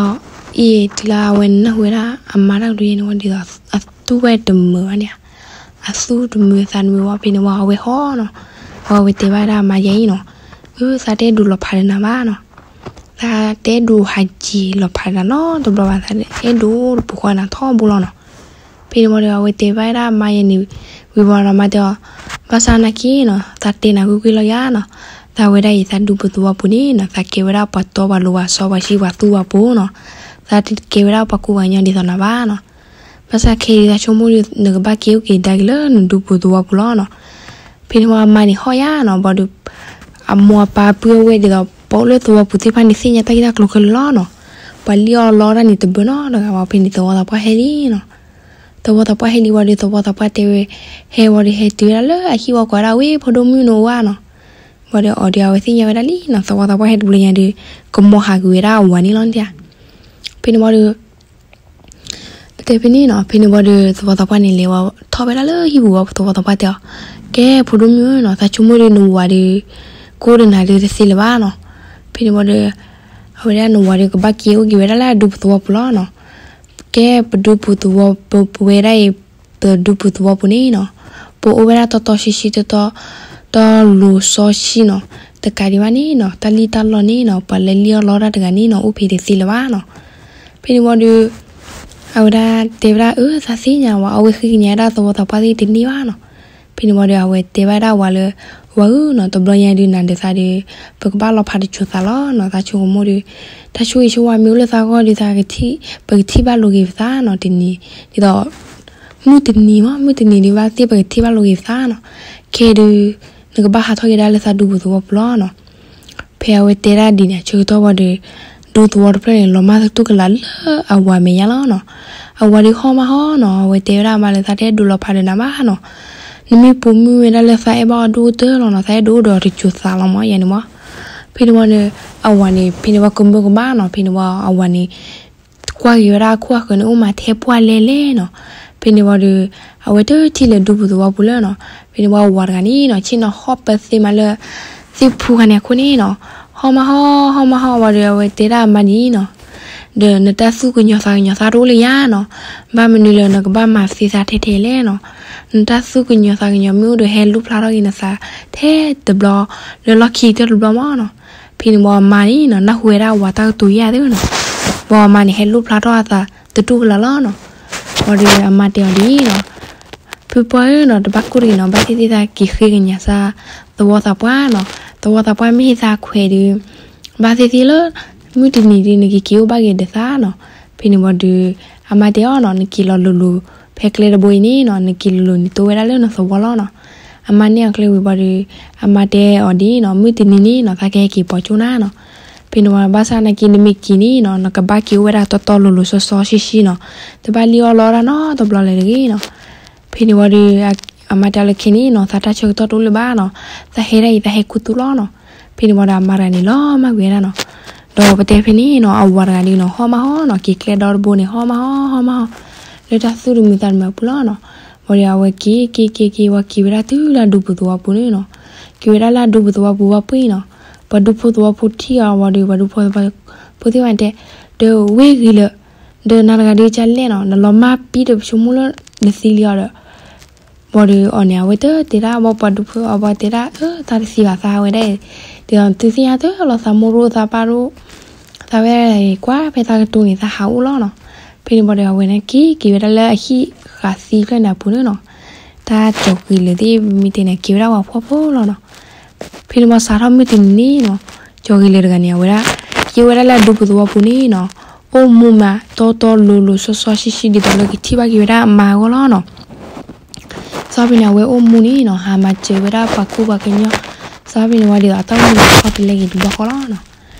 အ့ တုၤလၢအဝဲနၢ်ဟူဝဲဒၣ် အမါတၢ်ကတိၤယဲန့ၣ်ဝံၤ ဒ်သိးအသူၣ်ဝဲတမုာ်ဘၣ်န့ၣ်ဧါ, အသူၣ်တမုာ်သးတမုာ်ဝံၤ ဖဲန့ၣ်ဝံၤ အဝဲဟီၣ်နီၤ, ဝံၤအဝဲတဲဘၣ်ဝဲဒၣ်အမါယဲအံၤနီၤ, အၢ သးတအဲၣ်ဒိးလီၤဖးဒီးနၤဘၣ်နီၤ, သးတအဲၣ်ဒိးဟးက့ၤလီၤဖးဒီးနၤနီတဘျီဘၣ်, သးအဲၣ်ဒိးတပူၤဃီနၤထီဘိလီၤနီၤ. ဖဲန့ၣ်ဝံၤဒီး အဝဲတဲဘၣ်ဝဲဒၣ်အမါယဲန့ၣ် ဝံၤဝံၤဒီးမါတဲအီၤ, ဘၣ်ဆၣ်နာ်က့နီၤ သးတဲနၤကွ့ၢ်ကွ့ၢ်လီၤယါနီၤ, သးဝဲဒၣ်အံၤ သးဒူပူၤသဝီပူၤန့ၣ်နီၤ သးကဲဝဲဒၣ်ပှၤတီပှၤလိၤပှၤစီပှၤဆှံပှၤသူပှၤပိၤနီၤ, သးတကဲဝဲဒၣ်ပှၤကူပှၤကညီဒ်သိးနၤဘၣ်နီၤ, ဘၣ်ဆၣ်ခဲအံၤသးဆိကမိၣ်ဒီး နကဘၣ်က့ၤအိၣ်က့ၤဒါက့ၤလၢနဒူပူၤသဝီပူၤလီၤနီၤ. ဖဲန့ၣ်ဝံၤအမါန့ၣ်ဟီၣ်ယါနီၤ, ဘၣ်ဒီး အမိၢ်အပၢ်ပုၢ်အဝဲၢ်ဒ်သိး ပှၤအိၣ်လၢသဝီပူၤသ့ၣ်တဖၣ်န့ၣ် သ့ၣ်ညါတၢ်ဂ့ၢ်တၢ်ကျိၤခဲလၢာ်လီၤနီၤ, ပှၤလံၣ်အီၣ်လီတၢ်န့ၣ်တဘၢနီတဂၤဘၣ်, ဖဲန့ၣ်သဝီသးပှၢ်ဟဲလံနီၤ. သဝီသးပှၢ်ဟဲလံဝံၤဒီး သဝီသးပှၢ်တဲဝဲ, ဟဲဝံၤဒီးဟဲတုၤဝဲဒၣ်လၢအဟံၣ်ဝံၤကိးဝဲဒၣ် ဝ့ၢ်ဖိဒိၣ်မုၣ်နအိၣ်ဧါနီၤ. ဝံၤဒီးအီၤဒီးအဝဲသ့ၣ်ညါဝဲဒၣ်လံနီၤ, သဝီသးပှၢ်ဟဲတဘျီညါဒီး ကမီၤဟးကွံာ်ဝဲဒၣ်အဝၤန့ၣ်လီၤန့ၣ်ဧါ. ဖဲန့ၣ်ဝံၤဒီး တဲဖဲန့ၣ်နီၤ, ဖဲန့ၣ်ဝံၤဒီး သဝီသးပှၢ်န့ၣ်လဲၤဝဲထီၣ်ဝဲဒၣ်လၢဟံၣ်ပူၤဝံၤ သဝီသးပှၢ်တဲအီၤ, ကဲဖိဒိၣ်မုၣ်နီၤ, သးဆိကမိၣ်ဒီးနဝၤဒီး ကအိၣ်ဒီးနၤဒီးတသ့လၢၤဘၣ်နီၤ. ဖဲန့ၣ်ဝံၤဒီး အဝဲဒၣ်နဝၤဒီးကဘၣ်က့ၤအိၣ်က့ၤဝဲဒၣ်လၢအဒူပူၤသဝီပူၤလီၤနီၤ. ကဲပဒူပူၤသဝီပူၤဝဲဒၣ်အံၤ, ပဒူပူၤသဝီပူၤန့ၣ်နီၤ, ပအိၣ်ဝဲဒၣ်တီတီဆှံဆှံတီတီ, တီလိၤစီဆှံနီၤ, တကးဒံးဘၣ်န့ၣ်နီၤ တၢ်လံၣ်တၢ်လီၢ်န့ၣ်နီၤ ပှၤလၢလံၣ်အီၣ်လီတၢ်တဂၤန့ၣ်နီၤ အိၣ်ဖဲတသ့လၢၤဘၣ်နီၤ. ဖဲန့ၣ်ဝံၤဒီး အဝဲဒၣ်တဲဝဲဒၣ် အၢ သးသ့ၣ်ညါဝဲ အဝဲဃ့ကညးဒၣ်သဝီသးပှၢ်သ့ၣ်တန့ၢ်ဘၣ်နီၤ. ဖဲန့ၣ်ဝံၤဒီး အဝဲတဲဘၣ်ဒၣ်ဝၤလၢ ဝၤဧၢနီၤ, တဘျီညါဒုးနၤဒီးသးဒီး ပကဘၣ်လီၤဖးတစိၤသးလီၤနီၤ. သးဆိကမိၣ်ဒီး တၢ်ဆိၣ်ဂ့ၤဆိၣ်ဝါမ့ၢ်အိၣ်လၢသးဂီၢ်ဒီး သးကထံၣ်, ပကထံၣ်ဘၣ်လိာ်က့ၤပသးနီၤ တနံၤ, ဒ်သိး မုၢ်တနံၤမး မုၢ်တနံၤဒုးဘၣ်သ့ၣ် ပကထံၣ်ဘၣ်လိာ်က့ၤပသးနီၤ. ခဲဒုး နကဘၣ်ဟးထီၣ်က့ၤဒၣ်လၢသးဒူပူၤသဝီပူၤလီၤနီၤ. ဖဲအဝဲတဲဒၣ်ဒ်န့ၣ်အဆၢကတီၢ်ဝံၤဒီး ဒူသဝီတဖျၢၣ်န့ၣ်လီၤမၢ်သူၣ်ကလာ်လၢအဝၤမဲာ်ညါလီၤနီၤ. အဝၤဒုးဟီၣ်မးဟီၣ်နီၤ, အဝဲတဲဝဲဒၣ်အမါလၢ သးတအဲၣ်ဒိးလီၤဖးဒီးနၤဘၣ်နီၤ. နမ့ၢ်ပိာ်မုၣ်ဝဲဒၣ်လၢသးအဲၣ်ဘၣ်အီၤဒိၣ်ကတၢၢ်လီၤနီၤ, သးအဲၣ်ဒိးအိၣ်ဒီးအီၤတစိၤသးလီၤမး ယၤန့ၣ်မး. ဖဲန့ၣ်ဝံၤဒီး အဝၤန့ၣ် ဖဲန့ၣ်ဝံၤကမၢကမၣ်နီၤ, ဖဲန့ၣ်ဝံၤအဝၤန့ၣ် ကွၢ်က့ၤဝဲဒၣ်အခိၣ်အဃၢၤန့ၣ် အိၣ်မးထဲပှၢ်လဲၢ်လဲၢ်နီၤ. ဖဲန့ၣ်ဝံၤဒီး အဝဲတထံၣ်လၢၤဒူပူၤသဝီပူၤလၢၤနီၤ. ဖဲန့ၣ်ဝံၤအဝၤတဂၤန့ၣ်နီၤ ဆ့ၣ်နီၤဟီၣ်ပၢသ့မးလၢ သ့ၣ်ဖူခါန့ၣ်အခိၣ်န့ၣ်နီၤ. ဟီၣ်မးဟီၣ် ဟီၣ်မးဟီၣ်ဝံၤဒီး အဝဲတဲဒၣ်အမါဒ်အံၤနီၤ, ဒီးနတၢ်သူၣ်ကညီၤသးကညီၤသးတအိၣ်လၢၤယါနီၤ. ဘၣ်မနုၤလၢနကဘၣ်မၤသ့သးထဲထဲလဲၣ်နီၤ. နတၢ်သူၣ်ကညီၤသးကညီၤမ့ၢ်အိၣ်ဒီး ဟဲလူၣ်ဖျါထီၣ်က့ၤနသးထဲတဘျီ လၢလီၢ်ခံကတၢၢ်တဘျီမးနီၤ. ဖဲန့ၣ်ဝံၤအမါန့ၣ်နီၤ နၢ်ဟူဝဲဒၣ်အဝၤတၢ်ကတိၤယါသ့နီၤ. ဝံၤအမါန့ၣ် ဟဲလူၣ်ဖျါထီၣ်အသးတတူၢ်ကလာ်လီၤနီၤ. ဝံၤဒီးအမါတဲအီၤဒ်အံၤနီၤ, ဖုပှၢ်ဧၢနီၤ, တဘၣ်ကိၢ်တဂ့ၤနီၤ, ဘၣ်သ့ၣ်သ့ၣ်သးက့ၤဃ့ကညးစၢ်သဝီသးပှၢ်နီၤ. သဝီသးပှၢ်မ့ၢ်ဟ့ၣ်သးခွဲးဒီး ဘၣ်သ့ၣ်သ့ၣ်လၢ မုၢ်တနံၤဒီး နကက့ၤအိၣ်ဘၣ်က့ၤဒီးသးနီၤ. ဖဲန့ၣ်ဝံၤဒီး အမါတဲအီၤနီၤ, နက့ၤလီၤလိၤလိၤ ဖဲကျဲတဘိအံၤန့ၣ်နီၤ, နက့ၤလိၤလိၤန့ၣ် တိဝဲဒၣ်လၢနသဝီလီၤနီၤ. အမါန့ၢ်အကျဲဝံၤဘၣ်ဒီး အမါတဲအီၤဒ်နီၤ, မုၢ်တနံၤန့ၣ်နီၤ သးကဟဲက့ၤပိာ်ကၠိနၤနီၤ. ဖဲန့ၣ်ဝံၤ ဘၣ်ဆၣ်နာ်က့ နမ့ၢ်က့ၤန့ၣ်နီၤ နကဘၣ်က့ၤအိၣ်ဝဲဒၣ်တီတီလိၤလိၤစီစီဆှံဆှံနီၤ, တဘၣ်လံၣ်အီၣ်လီအီၣ်တၢ်နီတဘျီလၢၤတဂ့ၤနီၤ. ဖဲန့ၣ်ဝံၤဒီး အမါတဲအီၤလၢခဲန့ၣ်နီၤ သးတၢ်ဆၢကတီၢ်တအိၣ်လၢၤဘၣ်နီၤ, သးဟဲဒၣ်အံၤ သးဟဲခူသူၣ်လီၤနီၤ. ဖဲန့ၣ်ဝံၤဒီး အမါတဂၤန့ၣ် လီၤမၢ်ကွံာ်ဝဲဒၣ်နီၤ. ဒီးပတဲဖဲန့ၣ်နီၤ အဝၤတဂၤဒုးနီၤ ဟီၣ်မးဟီၣ်နီၤ, က့ၤကျဲဒီတဘိန့ၣ် ဟီၣ်မးဟီၣ် ဟီၣ်မးဟီၣ် လၢတၢ်သူၣ်တမုာ်သးတမုာ်အပူၤလီၤနီၤ. ဝံၤဒီးအဝဲက့ၤက့ၤက့ၤက့ၤ ဝံၤက့ၤဝဲဒၣ်တုၤလၢအဒူဖိသဝီဖိန့ၣ်နီၤ. က့ၤဝဲဒၣ်လၢအဒူဖိသဝီဖိဝဲပှ့ၤနီၤ, ပှၤဒူဖိသဝီဖိထံၣ်အီၤဝံၤဒီး ပှၤဒူဖိသဝီဖိသ့ၣ်ဝဲတဲ, ဒီးဝ့ၢ်ဂ့ၤလၢာ်, ဒီးနၤတဂၤဒုးကလဲၣ်နီၤ, နလီၤမၢ်ပံတပဆိကမိၣ်လၢ နသံလံအီၤဒီး ဘၣ်ဒီးအီၤန့ၣ် အဝဲတတဲဒၣ်ဘၣ်ပှၤဒူဖိအီၤ, ဘၣ်တဲဒၣ် အၢ သးတသံဘၣ်သးဝဲဒၣ်အံၤ, ဒ်သိးသုသ့ၣ်ညါတၢ်လီၤ သးမိၢ်ရိၣ်သးပၢ်ရိၣ်, သးဝဲဒၣ်အံၤ ကွၢ်ဖဲသးကတိၤန့ၣ် သးဟးအိၣ်လီၤနီၤ. ဖဲန့ၣ်ဘၣ်ဒီး အဝဲန့ၣ်က့ၤက့ၤဝဲဒၣ်လၢအဟံၣ်ဃာ်သံဖျၢၣ်န့ၣ်အပူၤန့ၣ်နီၤ. တၢ်ကၠီၤက့ၤလၢာ်သ့ၣ်မ့ၢ်တဲန့ၣ် က့ၤဝဲဒၣ်ဝဲဖှီၣ်ဖိလီၤနီၤ. ဖဲန့ၣ်ဘၣ်စးထီၣ်မုၢ်တနံၤန့ၣ်နီၤ, ကၠီၤက့ၤလၢာ်တဂၤန့ၣ် အဝဲဒၣ် က့ၤဝဲဒၣ်လၢအဒူဖိသဝီဖိန့ၣ်နီၤ, အိၣ်မူမးတီတီလိၤလိၤစီစီဆှံဆှံ ဒ်သိးလၢကထံၣ်ဘၣ်က့ၤဝဲဒၣ်အမါအဂီၢ်လီၤနီၤ. စီဖဲန့ၣ် အဝဲအိၣ်မူန့ၣ်နီၤ ဟးမၤစၢၤဝဲဒၣ်ပှၤကူပှၤကညီ, စီဖဲန့ၣ်ဝံၤဒီး အတၢ်အိၣ်မူန့ၣ် ခီဖျိလၢက့ၤတဘျီဃီလီၤနီၤ.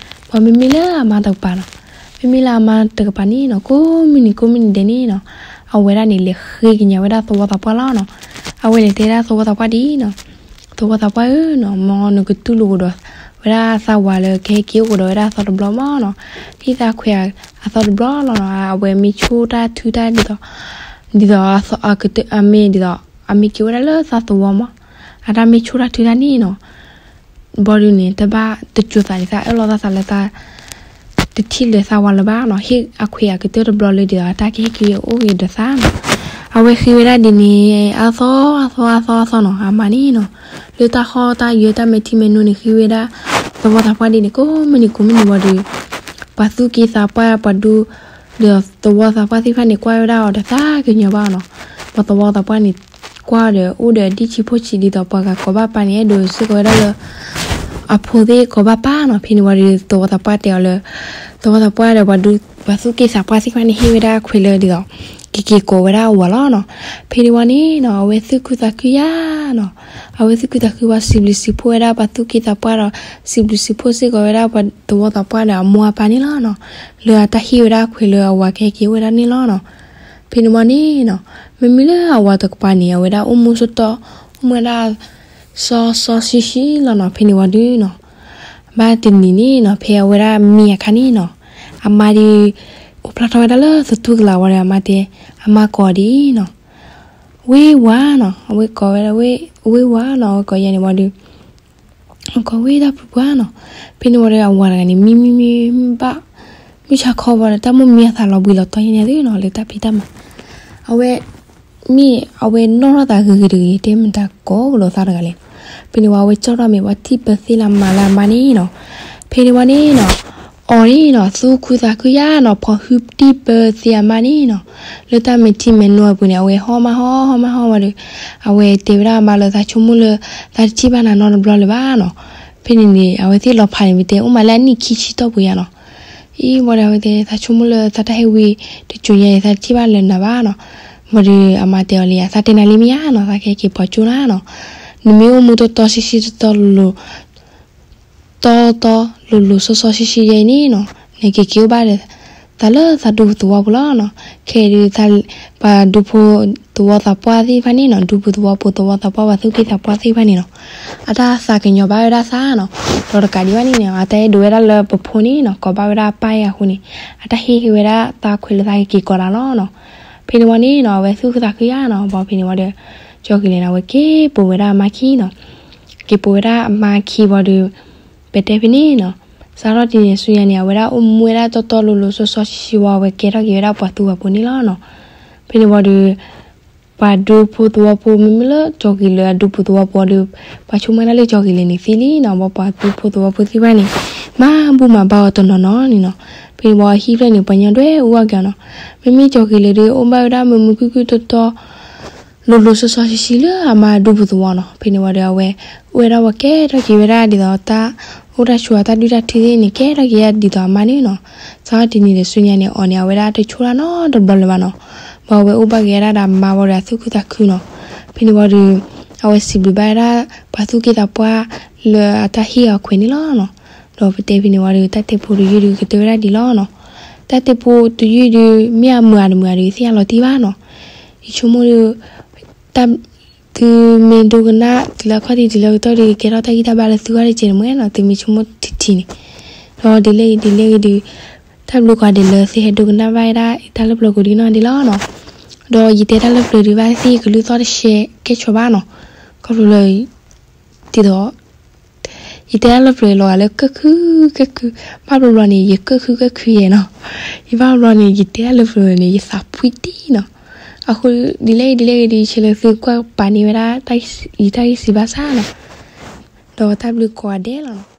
ပှၤမ့မ့ၢ်လၢအမါတကပၤနီၤ, မ့မ့ၢ်လၢအမါတကပၤန့ၣ်နီၤ ကိးမုၢ်နံၤကိးမုၢ်နံၤဒဲးန့ၣ်နီၤ, အဝဲဒၣ်န့ၣ် လဲၤဃ့ကညးဝဲဒၣ်သဝီသးပှၢ်လီၤနီၤ. အဝဲလဲၤတဲဒၣ်သဝီသးပှၢ်ဒ်အံၤနီၤ, သဝီသးပှၢ်ဧၢနီၤ, မ်နကတူၢ်လိာ်ကဒီး ဝဲဒၣ်သးဝၤလၢကဟဲက့ၤအိၣ်ကဒီးဝဲဒၣ်အသီတဘျီမးနီၤ, ဟံၣ်သးခွဲးအသီတဘျီလီၤနီၤ. အဝဲမ့ၢ်ဆိၣ်တၢ်ထုတၢ်ဒ်သိး ဒ်သိး အမ့ၢ်ဒ်သိး အမ့ၢ်က့ၤဝဲဒၣ်လၢသးသဝီမး, အတၢ်မ့ၢ်ဆိၣ်တၢ်ထုတၢ်န့ၣ်နီၤ ဘၣ်ဒီးန့ၣ် တဘၣ်တစိၤသးန့ၣ် သးအၢၣ်လီၤသးသးလၢသး တထံၣ်လၢသးဝၤလၢၤဘၣ်နီၤ, ဟ့ၣ်အခွဲးအကတၢၢ်တဘျီလၢဒ်သိး အတၢ်ကဟဲက့ၤအိၣ်က့ၤဒီးသးနီၤ. အဝဲဃ့ဝဲဒၣ်ဒ်န့ၣ် အသီအသီအသီအသီနီၤ, အမါန့ၣ်နီၤ လၢတၢ်ဟီၣ်တၢ်ယၢၤတၢ်မဲာ်ထံမဲာ်နိန့ၣ် ဃ့ဝဲဒၣ် သဝီသးပှၢ်ဒ်န့ၣ် ကိးမုၢ်နံၤကိးမုၢ်နံၤဝံၤဒီး ပှၤသူၣ်က့သးပှၢ် ပှၤဒူ ဒီးသဝီသးပှၢ်သ့ၣ်တဖၣ်န့ၣ် ကွၢ်ဝဲဒၣ်အီၤဒီးသးကညီၤဘၣ်အီၤနီၤ. ပှၤသဝီသးပှၢ်န့ၣ် ကွၢ်ဒီးအိၣ်ဒီးအဒံၣ်ဆံးဖိဆံး ဒ်သိးပှၤဂၤကိးဘၣ်ပၢ်န့ၣ် အဲၣ်ဒိးစ့ၢ်ကီးဝဲဒၣ်လၢ အဖိသ့ၣ်ကိးဘၣ်ပၢ်နီၤ. ဖဲန့ၣ်ဝံၤဒီး သဝီသးပှၢ်တဲအီၤလၢ သဝီသးပှၢ်ဒီးပှၤဒူ ပှၤသူၣ်က့သးပှၢ်သ့ၣ်တဖၣ်န့ၣ် ဟ့ၣ်ဝဲဒၣ်အခွဲးလၢဒ်သိး ကက့ၤကိးဝဲဒၣ်အဝၤလီၤနီၤ. ဖဲန့ၣ်ဝံၤန့ၣ်နီၤ အဝဲသူၣ်ခုသးခုယါနီၤ. အဝဲသူၣ်ခုသးခုဝံၤ စံးဘျုးစံးဖှိၣ်ဝဲဒၣ်ပှၤသူၣ်က့သးပှၢ်ဒီး စံးဘျုးစံးဖှိၣ်စ့ၢ်ကီးဝဲဒၣ်ပှၤသဝီသးပှၢ်ဒီးအမိၢ်အပၢ်န့ၣ်လီၤနီၤ. လၢအတၢ်ဟ့ၣ်ဝဲဒၣ်အခွဲးလၢအဝၤကဟဲက့ၤအိၣ်ဝဲဒၣ်န့ၣ်လီၤနီၤ. ဖဲန့ၣ်ဝံၤန့ၣ်နီၤ မ့မ့ၢ်လၢအဝၤတကပၤန့ၣ် အဝဲဒၣ်အိၣ်မူစတီၢ် အိၣ်မူဝဲဒၣ် စီစီဆှံဆှံလီၤနီၤ. ဖဲန့ၣ်ဝံၤဒုးနီၤ ဘၣ်တနံၤန့ၣ်နီၤ ဖဲအဝဲဒၣ်မံအခါန့ၣ်နီၤ အမါဒုး အိၣ်ဖျါထီၣ်ဝဲဒၣ်လၢသတူၢ်ကလာ်ဝံၤဒီး အမါတဲ အမါကိးဒ်အံၤနီၤ ဝ့ၢ်ဝါနီၤ. အဝဲကိးဝဲဒၣ်ဝ့ၢ်ဝါနီၤ အဝဲကိးယဲန့ၣ်ဝံၤဒီး အကိးဝ့ၢ်တၢ်ဖုပှၢ်နီၤ. ဖဲန့ၣ်ဝံၤဒီးအဝၤတဂၤန့ၣ် မံမံမံဘၣ် မုၢ်ဆါခီဝံၤဒီး တၢ်မိၣ်မံအသးလီၤဘှံးလီၤတီၤယဲန့ၣ်သ့နီၤ လၢတၢ်ဖံးတၢ်မၤ အဝဲ မ့ၢ်အဝဲနီၣ်ထီၣ်သးဂ့ၤဂ့ၤတဂ့ၤ တဲမတၤကိးကဒီးသးတဂၤလဲၣ်. ဖဲန့ၣ်ဝံၤအဝဲကၠီၣ်ထီၣ်မ့ၢ်ဝံၤတံၢ်ပၢသ့လၢအမါလၢအမါန့ၣ်နီၤ. ဖဲန့ၣ်ဝံၤန့ၣ်နီၤ အီၤန့ၣ်နီၤ သူၣ်ခုသးခုယါနီၤ ဖီၣ်ဟုတံၢ်ပၢသ့အမါန့ၣ်နီၤ. လၢတၢ်မဲာ်ထံမဲာ်နိအပူၤန့ၣ် အဝဲဟီၣ်မးဟီၣ်ဟီၣ်မးဟီၣ်ဝံၤဒီး အဝဲတဲဝဲဒၣ်အမါလၢသးဆိကမိၣ်လၢ သးတထံၣ်ဘၣ်နၤနီတဘျီလၢၤဘၣ်နီၤ. ဖဲန့ၣ်န့ၣ် အဝဲသ့ၣ်လီၤဖးန့ၣ် မ့ၢ်တဲအိၣ်မးလၢအနံၣ်ခံဆံတီၢ်ပူၤယါနီၤ. အံၤဝံၤဒီးအဝဲတဲ သးဆိကမိၣ်လၢသးတၢ်ဟဲဝံၤ တစိၤညါအံၤ သးတထံၣ်ဘၣ်လၢနၤဘၣ်နီၤ. ဝံၤဒီးအမါတဲအီၤလံ သးတဲနၤလံမ့ၢ်ယါနီၤ သးကဟဲက့ၤပိာ်ကၠိနၤနီၤ. နမ့ၢ်အိၣ်မူတီတီဆှံဆှံတီတီလိၤလိၤ တီတီလိၤလိၤစီစီဆှံဆှံယဲအံၤန့ၣ်နီၤ နကက့ၤအိၣ်ဘၣ်ဒီး သးလၢသးဒူသဝီပူၤလီၤနီၤ. ခဲအံၤဒုး ပှၤဒူဖိသဝီသးပှၢ်သ့ၣ်တဖၣ်န့ၣ်နီၤ ဒူဖိသဝီပူၤသဝီသးပှၢ် ပှၤသူၣ်က့သးပှၢ်သ့ၣ်တဖၣ်န့ၣ်နီၤ အတၢ်သးကညီၤဘၣ်ဝဲဒၣ်သးနီၤ. ဒီးတကးဒံးဘၣ်န့ၣ်နီၤ အတၢ်အဲၣ်ဒိးဝဲဒၣ်လၢပဖိန့ၣ်နီၤ ကိးဘၣ်ဝဲဒၣ်ပၢ်အံၤအဃိန့ၣ် အတၢ်ဟ့ၣ်ဝဲဒၣ်သးခွဲးလၢသးကက့ၤကိးတၢ်လီၤနီၤ. ဖဲန့ၣ်ဝံၤန့ၣ်နီၤ အဝဲသူၣ်ခုသးခုယါနီၤ ဘၣ်ဖဲန့ၣ်ဝံၤဒီး ကၠီက့ၤလဲၣ်န့ၣ် အဝဲက့ၤပိာ်ဝဲဒၣ်အမါခံနီၤ. က့ၤပိာ်ဝဲဒၣ်အမါခံဝံၤဒီး ပတဲဖဲန့ၣ်နီၤ စးထီၣ်တနံၤဆူညါန့ၣ် အဝဲဒၣ်အိၣ်မူဝဲဒၣ်တီတီလိၤလိၤစီစီဆှံဆှံဝံၤ အဝဲကဲထီၣ်က့ၤဝဲဒၣ်ပှၤသူပှၤဖိန့ၣ်လီၤနီၤ. ဖဲန့ၣ်ဝံၤဒီး ပှၤဒူဖိသဝီဖိ မ့မ့ၢ်လၢကၠီက့ၤလၢအဒူဖိသဝီဖိဒီး ပှၤဆိကမိၣ်ဝဲဒၣ်လၢကၠီက့ၤလဲၣ်န့ၣ်သံလံနီၤ ဘၣ်ပှၤဒူဖိသဝီဖိသ့ၣ်တဖၣ်န့ၣ် မၤဘူၣ်မၤဘါအီၤတနီၤနီၤန့ၣ်နီၤ. ဖဲန့ၣ်ဝံၤအဟံၣ်ဖျၢၣ်န့ၣ် ပှၤညီဒွဲၣ်အူအီၣ်က့ၤအီၤနီၤ. မ့မ့ၢ်ကၠီက့ၤလဲၣ်ဒီး အိၣ်ဘၣ်ဝဲဒၣ်မုာ်မုာ်ခုၣ်ခုၣ်တီတီ လိၤလိၤစီစီဆှံဆှံလၢအမါဒူဖိသဝီနီၤ. ဖဲန့ၣ်ဝံၤဒီးအဝဲ အိၣ်ဝဲဒၣ်ဝဲကဲထီၣ်က့ၤဝဲဒၣ်ဒ်သိးတၢ် အိၣ်တၢ်ဆိးအတၢ်ဒုၣ်တၢ်ထုသ့ၣ်န့ၣ် ကဲထီၣ်က့ၤဒ်သိးအမါန့ၣ်နီၤ. စးထီၣ်တနံၤဒီးဆူညါန့ၣ် အီၤန့ၣ် အဝဲဒၣ်တဆိၣ်တၢ်နီတဘျီလၢၤဘၣ်နီၤ. ဘၣ်ဝဲအိၣ်ဘၣ်က့ၤဝဲဒၣ်ဒီးအမါဝံၤဒီးအသူၣ်ခုသးခုနီၤ. ဖဲန့ၣ်ဝံၤဒီး အဝဲစံးဘျုးဘၣ်ဝဲဒၣ် ပှၤသူၣ်က့သးပှၢ်လၢအတၢ်ဟ့ၣ်အီၤခွဲးန့ၣ်လီၤနီၤ. ဒီးပတဲဖဲန့ၣ်ဝံၤဒီး တၢ်တဲဖိတယုၢ်ဒုးကတၢၢ်ဝဲဒၣ်ဒ်လီၤနီၤ. တၢ်တဲဖိတယုၢ်ဒုး မ့ၢ်အမုာ်အတမုာ်ဒုး သ့ၣ်ညါလီၤတံၢ်ဘၣ်နီၤ. ယဆိကမိၣ်ဒီး တၢ် သုမ့ၢ်ဒိကနၣ်တုၤလၢအခီၣ်ထံးတုၤလၢကတီၢ်ဒီး ကဲထီၣ်တၢ်ဂံၢ်တၢ်ဘါလၢသုဂီၢ်တကဲးန့ၣ်မ့ၢ်နီၤ, သုမ့ၢ်ဆိကမိၣ်ထံထံန့ၣ်. ဒီးဒ်လဲၣ်ဂ့ၤဒ်လဲၣ်ဂ့ၤဒုး တၢ်ဘျုးကိးဂၤဒဲးလၢသုဟဲဒိကနၣ်ဘၣ်ဝဲဒၣ် တၢ်လၢပျၢၤကိးဒုနီၢ်ဒဲးလီၤနီၤ. ဒီးယတဲတၢ်လၢပျၢၤဒုးဘၣ်သ့ၣ်ကလုၢ်သီၣ်တရှဲကဲဆိးဘၣ်နီၤ. ခီဖျိလၢ ဒ်သိး ယတဲတၢ်လၢပျၢၤလီၤဂာ်လၢကၢၣ်ခုကၢၣ်ခု, ဘၣ်ဘျီဘျီန့ၣ် ယကၢၣ်ခုကၢၣ်ခုယဲနီၤ. ယဘၣ်ဘျီန့ၣ် ယတဲတၢ်လၢပျၢၤန့ၣ် ယသးဖှံတံၢ်နီၤ. အဃိဒ်လဲၣ်ဂ့ၤဒ်လဲၣ်ဂ့ၤဒုး ဆဲးလၢသုကွၢ်ပာ်န့ၢ်ဝဲဒၣ် ယတၢ်ဂ့ၢ်စံးဘၣ်ဆၣ်နီၤ. ဒီးတၢ်ဘျုးကိးဂၤဒဲးလီၤနီၤ.